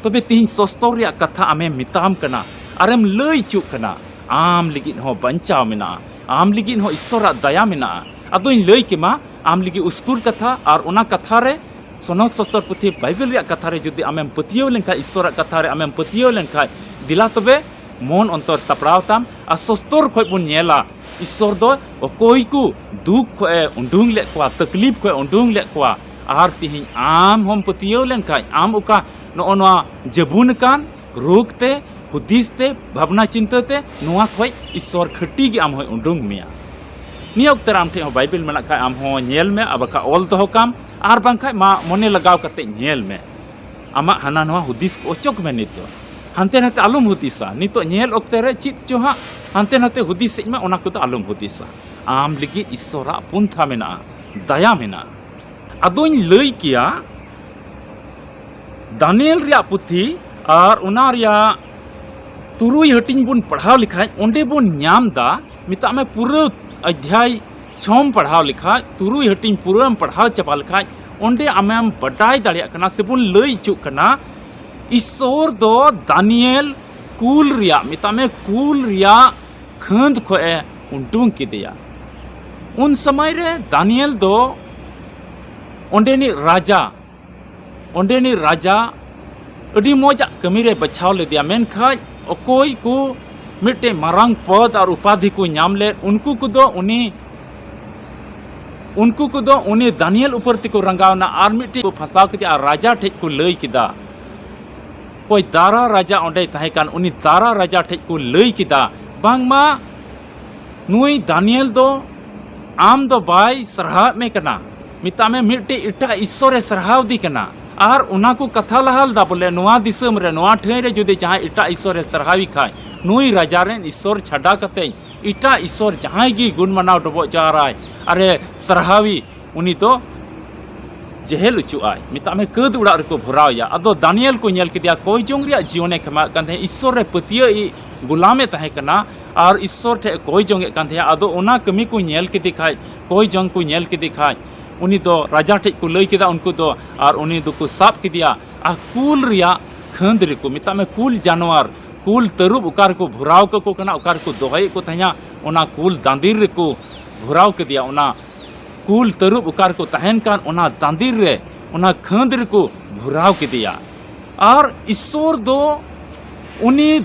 ᱛᱚᱵᱮ ᱛᱤᱦᱤᱧ ᱥᱚᱥᱛᱚᱨ ᱨᱮᱭᱟᱜ ᱠᱟᱛᱷᱟ ᱟᱢᱮᱢ ᱢᱮᱛᱟᱢ ᱠᱟᱱᱟ ᱟᱨᱮᱢ ᱞᱟᱹᱭ ᱦᱚᱪᱚᱜ ᱠᱟᱱᱟ, ᱟᱢ ᱞᱟᱹᱜᱤᱫ ᱦᱚᱸ ᱵᱟᱧᱪᱟᱣ ᱢᱮᱱᱟᱜᱼᱟ, ᱟᱢ ᱞᱟᱹᱜᱤᱫ ᱦᱚᱸ ᱤᱥᱥᱚᱨᱟᱜ ᱫᱟᱭᱟ ᱢᱮᱱᱟᱜᱼᱟ᱾ ᱟᱫᱚᱧ ᱞᱟᱹᱭ ᱠᱮᱢᱟ ᱟᱢ ᱞᱟᱹᱜᱤᱫ ᱩᱥᱠᱩᱨ ᱠᱟᱛᱷᱟ, ᱟᱨ ᱚᱱᱟ ᱠᱟᱛᱷᱟ ᱨᱮ, ᱥᱚᱱᱚᱛ ᱥᱚᱥᱛᱚᱨ ᱯᱩᱛᱷᱤ ᱵᱟᱭᱵᱮᱞ ᱨᱮᱭᱟᱜ ᱠᱟᱛᱷᱟ ᱨᱮ ᱡᱩᱫᱤ ᱟᱢᱮᱢ ᱯᱟᱹᱛᱭᱟᱹᱣ ᱞᱮᱱᱠᱷᱟᱡ, ᱤᱥᱥᱚᱨᱟᱜ ᱠᱟᱛᱷᱟ ᱨᱮ ᱟᱢᱮᱢ ᱯᱟᱹᱛᱭᱟᱹᱣ ᱞᱮᱱᱠᱷᱟᱡ, ᱫᱮᱞᱟ ᱛᱚᱵᱮ ᱢᱚᱱ ᱚᱱᱛᱚᱨ ᱥᱟᱯᱲᱟᱣ ᱛᱟᱢ, ᱟᱨ ᱥᱚᱥᱛᱚᱨ ᱠᱷᱚᱡ ᱵᱚᱱ ᱧᱮᱞᱟ ᱤᱥᱥᱚᱨ ᱫᱚ ᱚᱠᱚᱭ ᱠᱚ ᱫᱩᱠ ᱠᱷᱚᱡ ᱮ ᱩᱰᱩᱝ ᱞᱮᱫ ᱠᱚᱣᱟ, ᱛᱟᱠᱞᱤᱯ ᱠᱷᱚᱡ ᱮ ᱩᱰᱩᱝ ᱞᱮᱫ ᱠᱚᱣᱟ᱾ ᱟᱨ ᱛᱤᱦᱤᱧ ᱟᱢ ᱦᱚᱸᱢ ᱯᱟᱹᱛᱭᱟᱹᱣ ᱞᱮᱱᱠᱷᱟᱡ, ᱟᱢ ᱚᱠᱟ ᱱᱚᱜᱼᱚ ᱱᱚᱣᱟ ᱡᱟᱹᱵᱩᱱ ᱟᱠᱟᱱ ᱨᱳᱜᱽ ᱛᱮ, ᱦᱩᱫᱤᱥ ᱛᱮ, ᱵᱷᱟᱵᱽᱱᱟ ᱪᱤᱱᱛᱟᱹ ᱛᱮ, ᱱᱚᱣᱟ ᱠᱷᱚᱡ ᱤᱥᱥᱚᱨ ᱠᱷᱟᱹᱴᱤ ᱜᱮ ᱟᱢ ᱦᱚᱸᱭ ᱩᱰᱩᱝ ᱢᱮᱭᱟ᱾ ᱱᱤᱭᱟᱹ ᱚᱠᱛᱮ ᱨᱮ ᱟᱢ ᱴᱷᱮᱡ ᱦᱚᱸ ᱵᱟᱭᱵᱮᱞ ᱢᱮᱱᱟᱜ ᱠᱷᱟᱡ, ᱟᱢ ᱦᱚᱸ ᱧᱮᱞ ᱢᱮ, ᱟᱨ ᱵᱟᱠᱷᱟᱡ ᱚᱞ ᱫᱚᱦᱚ ᱠᱟᱢ, ᱟᱨ ᱵᱟᱝᱠᱷᱟᱡ ᱢᱟ ᱢᱚᱱᱮ ᱞᱟᱜᱟᱣ ᱠᱟᱛᱮ ᱧᱮᱞ ᱢᱮ᱾ ᱟᱢᱟᱜ ᱦᱟᱱᱟ ᱱᱚᱣᱟ ᱦᱩᱫᱤᱥ ᱠᱚ ᱚᱪᱚᱜ ᱢᱮ᱾ ᱱᱤᱛᱚᱜ ᱦᱟᱱᱛᱮ ᱱᱟᱛᱮ ᱟᱞᱚᱢ ᱦᱩᱫᱤᱥᱟ᱾ ᱱᱤᱛᱚᱜ ᱧᱮᱞ ᱚᱠᱛᱮ ᱨᱮ ᱪᱮᱫ ᱪᱚ ᱦᱟᱸᱜ ᱦᱟᱱᱛᱮ ᱱᱟᱛᱮ ᱦᱩᱫᱤᱥᱮᱫ ᱢᱮ, ᱚᱱᱟ ᱠᱚᱫᱚ ᱟᱞᱚᱢ ᱦᱩᱫᱤᱥᱟ᱾ ᱟᱢ ᱞᱟᱹᱜᱤᱫ ᱤᱥᱥᱚᱨᱟᱜ ᱯᱚᱱᱛᱷᱟ ᱢᱮᱱᱟᱜᱼᱟ, ᱫᱟᱭᱟ ᱢᱮᱱᱟᱜᱼᱟ᱾ ᱟᱫᱚᱧ ᱞᱟᱹᱭ ᱠᱮᱭᱟ, ᱫᱟᱱᱤᱭᱮᱞ ᱨᱮᱭᱟᱜ ᱯᱩᱛᱷᱤ ᱟᱨ ᱚᱱᱟ ᱨᱮᱭᱟᱜ ᱛᱩᱨᱩᱭ ᱦᱟᱹᱴᱤᱧ ᱵᱚᱱ ᱯᱟᱲᱦᱟᱣ ᱞᱮᱠᱷᱟᱡ, ᱚᱸᱰᱮ ᱵᱚᱱ ᱧᱟᱢ ᱫᱟ, ᱢᱮᱛᱟᱜ ᱢᱮ, ᱯᱩᱨᱟᱹ ᱚᱫᱷᱭᱟᱭ ᱪᱷᱚᱢ ᱯᱟᱲᱦᱟᱣ ᱞᱮᱠᱷᱟᱡ, ᱛᱩᱨᱩᱭ ᱦᱟᱹᱴᱤᱧ ᱯᱩᱨᱟᱹᱢ ᱯᱟᱲᱦᱟᱣ ᱪᱟᱵᱟ ᱞᱮᱠᱷᱟᱡ, ᱚᱸᱰᱮ ᱟᱢᱮᱢ ᱵᱟᱰᱟᱭ ᱫᱟᱲᱮᱭᱟᱜ ᱠᱟᱱᱟ, ᱥᱮᱵᱚᱱ ᱞᱟᱹᱭ ᱦᱚᱪᱚᱜ ᱠᱟᱱᱟ, ᱤᱥᱥᱚᱨ ᱫᱚ ᱫᱟᱱᱤᱭᱮᱞ ᱠᱩᱞ ᱨᱮᱭᱟᱜ, ᱢᱮᱛᱟᱜ ᱢᱮ, ᱠᱩᱞ ᱨᱮᱭᱟᱜ ᱠᱷᱟᱹᱱᱫ ᱠᱷᱚᱡ ᱮ ᱩᱰᱩᱝ ᱠᱮᱫᱮᱭᱟ᱾ ᱩᱱ ᱥᱚᱢᱚᱭ ᱨᱮ ᱫᱟᱱᱤᱭᱮᱞ ᱫᱚ ᱚᱸᱰᱮᱱᱤᱡ ᱨᱟᱡᱟ, ᱚᱸᱰᱮᱱᱤᱡ ᱨᱟᱡᱟ ᱟᱹᱰᱤ ᱢᱚᱡᱟᱜ ᱠᱟᱹᱢᱤ ᱨᱮ ᱵᱟᱪᱷᱟᱣ ᱞᱮᱫᱮᱭᱟ, ᱢᱮᱱᱠᱷᱟᱡ ᱚᱠᱚᱭ ᱠᱚ ᱢᱤᱫᱴᱮᱡ ᱢᱟᱨᱟᱝ ᱯᱚᱫᱽ ᱟᱨ ᱩᱯᱟᱫᱷᱤ ᱠᱚ ᱧᱟᱢ ᱞᱮᱫ, ᱩᱱᱠᱩ ᱠᱚᱫᱚ ᱩᱱᱤ, ᱩᱱᱠᱩ ᱠᱚᱫᱚ ᱩᱱᱤ ᱫᱟᱱᱤᱭᱮᱞ ᱩᱯᱚᱨ ᱛᱮᱠᱚ ᱨᱟᱸᱜᱟᱣᱱᱟ ᱟᱨ ᱢᱤᱫᱴᱮᱡ ᱠᱚ ᱯᱷᱟᱸᱥᱟᱣ ᱠᱮᱫᱮᱭᱟ ᱟᱨ ᱨᱟᱡᱟ ᱴᱷᱮᱡ ᱠᱚ ᱞᱟᱹᱭ ᱠᱮᱫᱟ᱾ ᱚᱠᱚᱭ ᱫᱟᱨᱟ ᱨᱟᱡᱟ ᱚᱸᱰᱮᱭ ᱛᱟᱦᱮᱸ ᱠᱟᱱ, ᱩᱱᱤ ᱫᱟᱨᱟ ᱨᱟᱡᱟ ᱴᱷᱮᱡ ᱠᱚ ᱞᱟᱹᱭ ᱠᱮᱫᱟ, ᱵᱟᱝᱢᱟ ᱱᱩᱭ ᱫᱟᱱᱤᱭᱮᱞ ᱫᱚ ᱟᱢ ᱫᱚ ᱵᱟᱭ ᱥᱟᱨᱦᱟᱣᱮᱫ ᱢᱮ ᱠᱟᱱᱟ, ᱢᱮᱛᱟᱜ ᱢᱮ ᱢᱤᱫᱴᱮᱡ ᱮᱴᱟᱜ ᱤᱥᱥᱚᱨᱮ ᱥᱟᱨᱦᱟᱣ ᱫᱤ ᱠᱟᱱᱟ᱾ ᱟᱨ ᱚᱱᱟ ᱠᱚ ᱠᱟᱛᱷᱟ ᱞᱟᱦᱟ ᱞᱮᱫᱟ, ᱵᱚᱞᱮ ᱱᱚᱣᱟ ᱫᱤᱥᱚᱢ ᱨᱮ, ᱱᱚᱣᱟ ᱴᱷᱟᱹᱭ ᱨᱮ ᱡᱩᱫᱤ ᱡᱟᱦᱟᱸᱭ ᱮᱴᱟᱜ ᱤᱥᱥᱚᱨᱮ ᱥᱟᱨᱦᱟᱣᱤ ᱠᱷᱟᱡ, ᱱᱩᱭ ᱨᱟᱡᱟ ᱨᱮᱱ ᱤᱥᱥᱚᱨ ᱪᱷᱟᱰᱟ ᱠᱟᱛᱮ ᱮᱴᱟᱜ ᱤᱥᱥᱚᱨ ᱡᱟᱦᱟᱸᱭ ᱜᱮ ᱜᱩᱱ ᱢᱟᱱᱟᱣ ᱰᱚᱵᱚᱜ ᱡᱚᱦᱟᱨᱟᱭ ᱟᱨᱮ ᱥᱟᱨᱦᱟᱣᱤ, ᱩᱱᱤ ᱫᱚ ᱡᱮᱦᱮᱞ ᱚᱪᱚᱜᱼᱟᱭ, ᱢᱮᱛᱟᱜ ᱢᱮ ᱠᱟᱹᱫ ᱚᱲᱟᱜ ᱨᱮᱠᱚ ᱵᱷᱚᱨᱟᱣᱮᱭᱟ᱾ ᱟᱫᱚ ᱫᱟᱱᱤᱭᱮᱞ ᱠᱚ ᱧᱮᱞ ᱠᱮᱫᱮᱭᱟ, ᱠᱚᱭ ᱡᱚᱝ ᱨᱮᱭᱟᱜ ᱡᱤᱭᱚᱱᱮ ᱠᱷᱮᱢᱟᱣᱮᱫ ᱠᱟᱱ ᱛᱟᱦᱮᱸᱫ, ᱤᱥᱥᱚᱨ ᱨᱮ ᱯᱟᱹᱛᱭᱟᱹᱣ ᱤᱡ ᱜᱩᱞᱟᱢᱮ ᱛᱟᱦᱮᱸ ᱠᱟᱱᱟ ᱟᱨ ᱤᱥᱥᱚᱨ ᱴᱷᱮᱱ ᱠᱚᱭ ᱡᱚᱝ ᱮᱫ ᱠᱟᱱ ᱛᱟᱦᱮᱸᱫ᱾ ᱟᱫᱚ ᱚᱱᱟ ᱠᱟᱹᱢᱤ ᱠᱚ ᱧᱮᱞ ᱠᱮᱫᱮ ᱠᱷᱟᱡ, ᱠᱚᱭ ᱡᱚᱝ ᱠᱚ ᱧᱮᱞ ᱠᱮᱫᱮ ᱠᱷᱟᱡ, ᱩᱱᱤ ᱫᱚ ᱨᱟᱡᱟ ᱴᱷᱮᱡ ᱠᱚ ᱞᱟᱹᱭ ᱠᱮᱫᱟ ᱩᱱᱠᱩ ᱫᱚ, ᱟᱨ ᱩᱱᱤ ᱫᱚᱠᱚ ᱥᱟᱵ ᱠᱮᱫᱮᱭᱟ ᱟᱨ ᱠᱩᱞ ᱨᱮᱭᱟᱜ ᱠᱷᱟᱹᱱᱫ ᱨᱮᱠᱚ, ᱢᱮᱛᱟᱜ ᱢᱮ ᱠᱩᱞ ᱡᱟᱱᱣᱟᱨ, ᱠᱩᱞ ᱛᱟᱹᱨᱩᱵ ᱚᱠᱟ ᱨᱮᱠᱚ ᱵᱷᱚᱨᱟᱣ ᱠᱟᱠᱚ ᱠᱟᱱᱟ, ᱚᱠᱟ ᱨᱮᱠᱚ ᱫᱚᱦᱚᱭᱮᱫ ᱠᱚ ᱛᱟᱦᱮᱸᱫ, ᱚᱱᱟ ᱠᱩᱞ ᱫᱟᱸᱫᱤᱨ ᱨᱮᱠᱚ ᱵᱷᱚᱨᱟᱣ ᱠᱮᱫᱮᱭᱟ᱾ ᱚᱱᱟ ᱠᱩᱞ ᱛᱟᱹᱨᱩᱵ ᱚᱠᱟ ᱨᱮᱠᱚ ᱛᱟᱦᱮᱱ ᱠᱟᱱ, ᱚᱱᱟ ᱫᱟᱸᱫᱤᱨ ᱨᱮ, ᱚᱱᱟ ᱠᱷᱟᱹᱱᱫ ᱨᱮᱠᱚ ᱵᱷᱚᱨᱟᱣ ᱠᱮᱫᱮᱭᱟ᱾ ᱟᱨ ᱤᱥᱥᱚᱨ ᱫᱚ ᱩᱱᱤ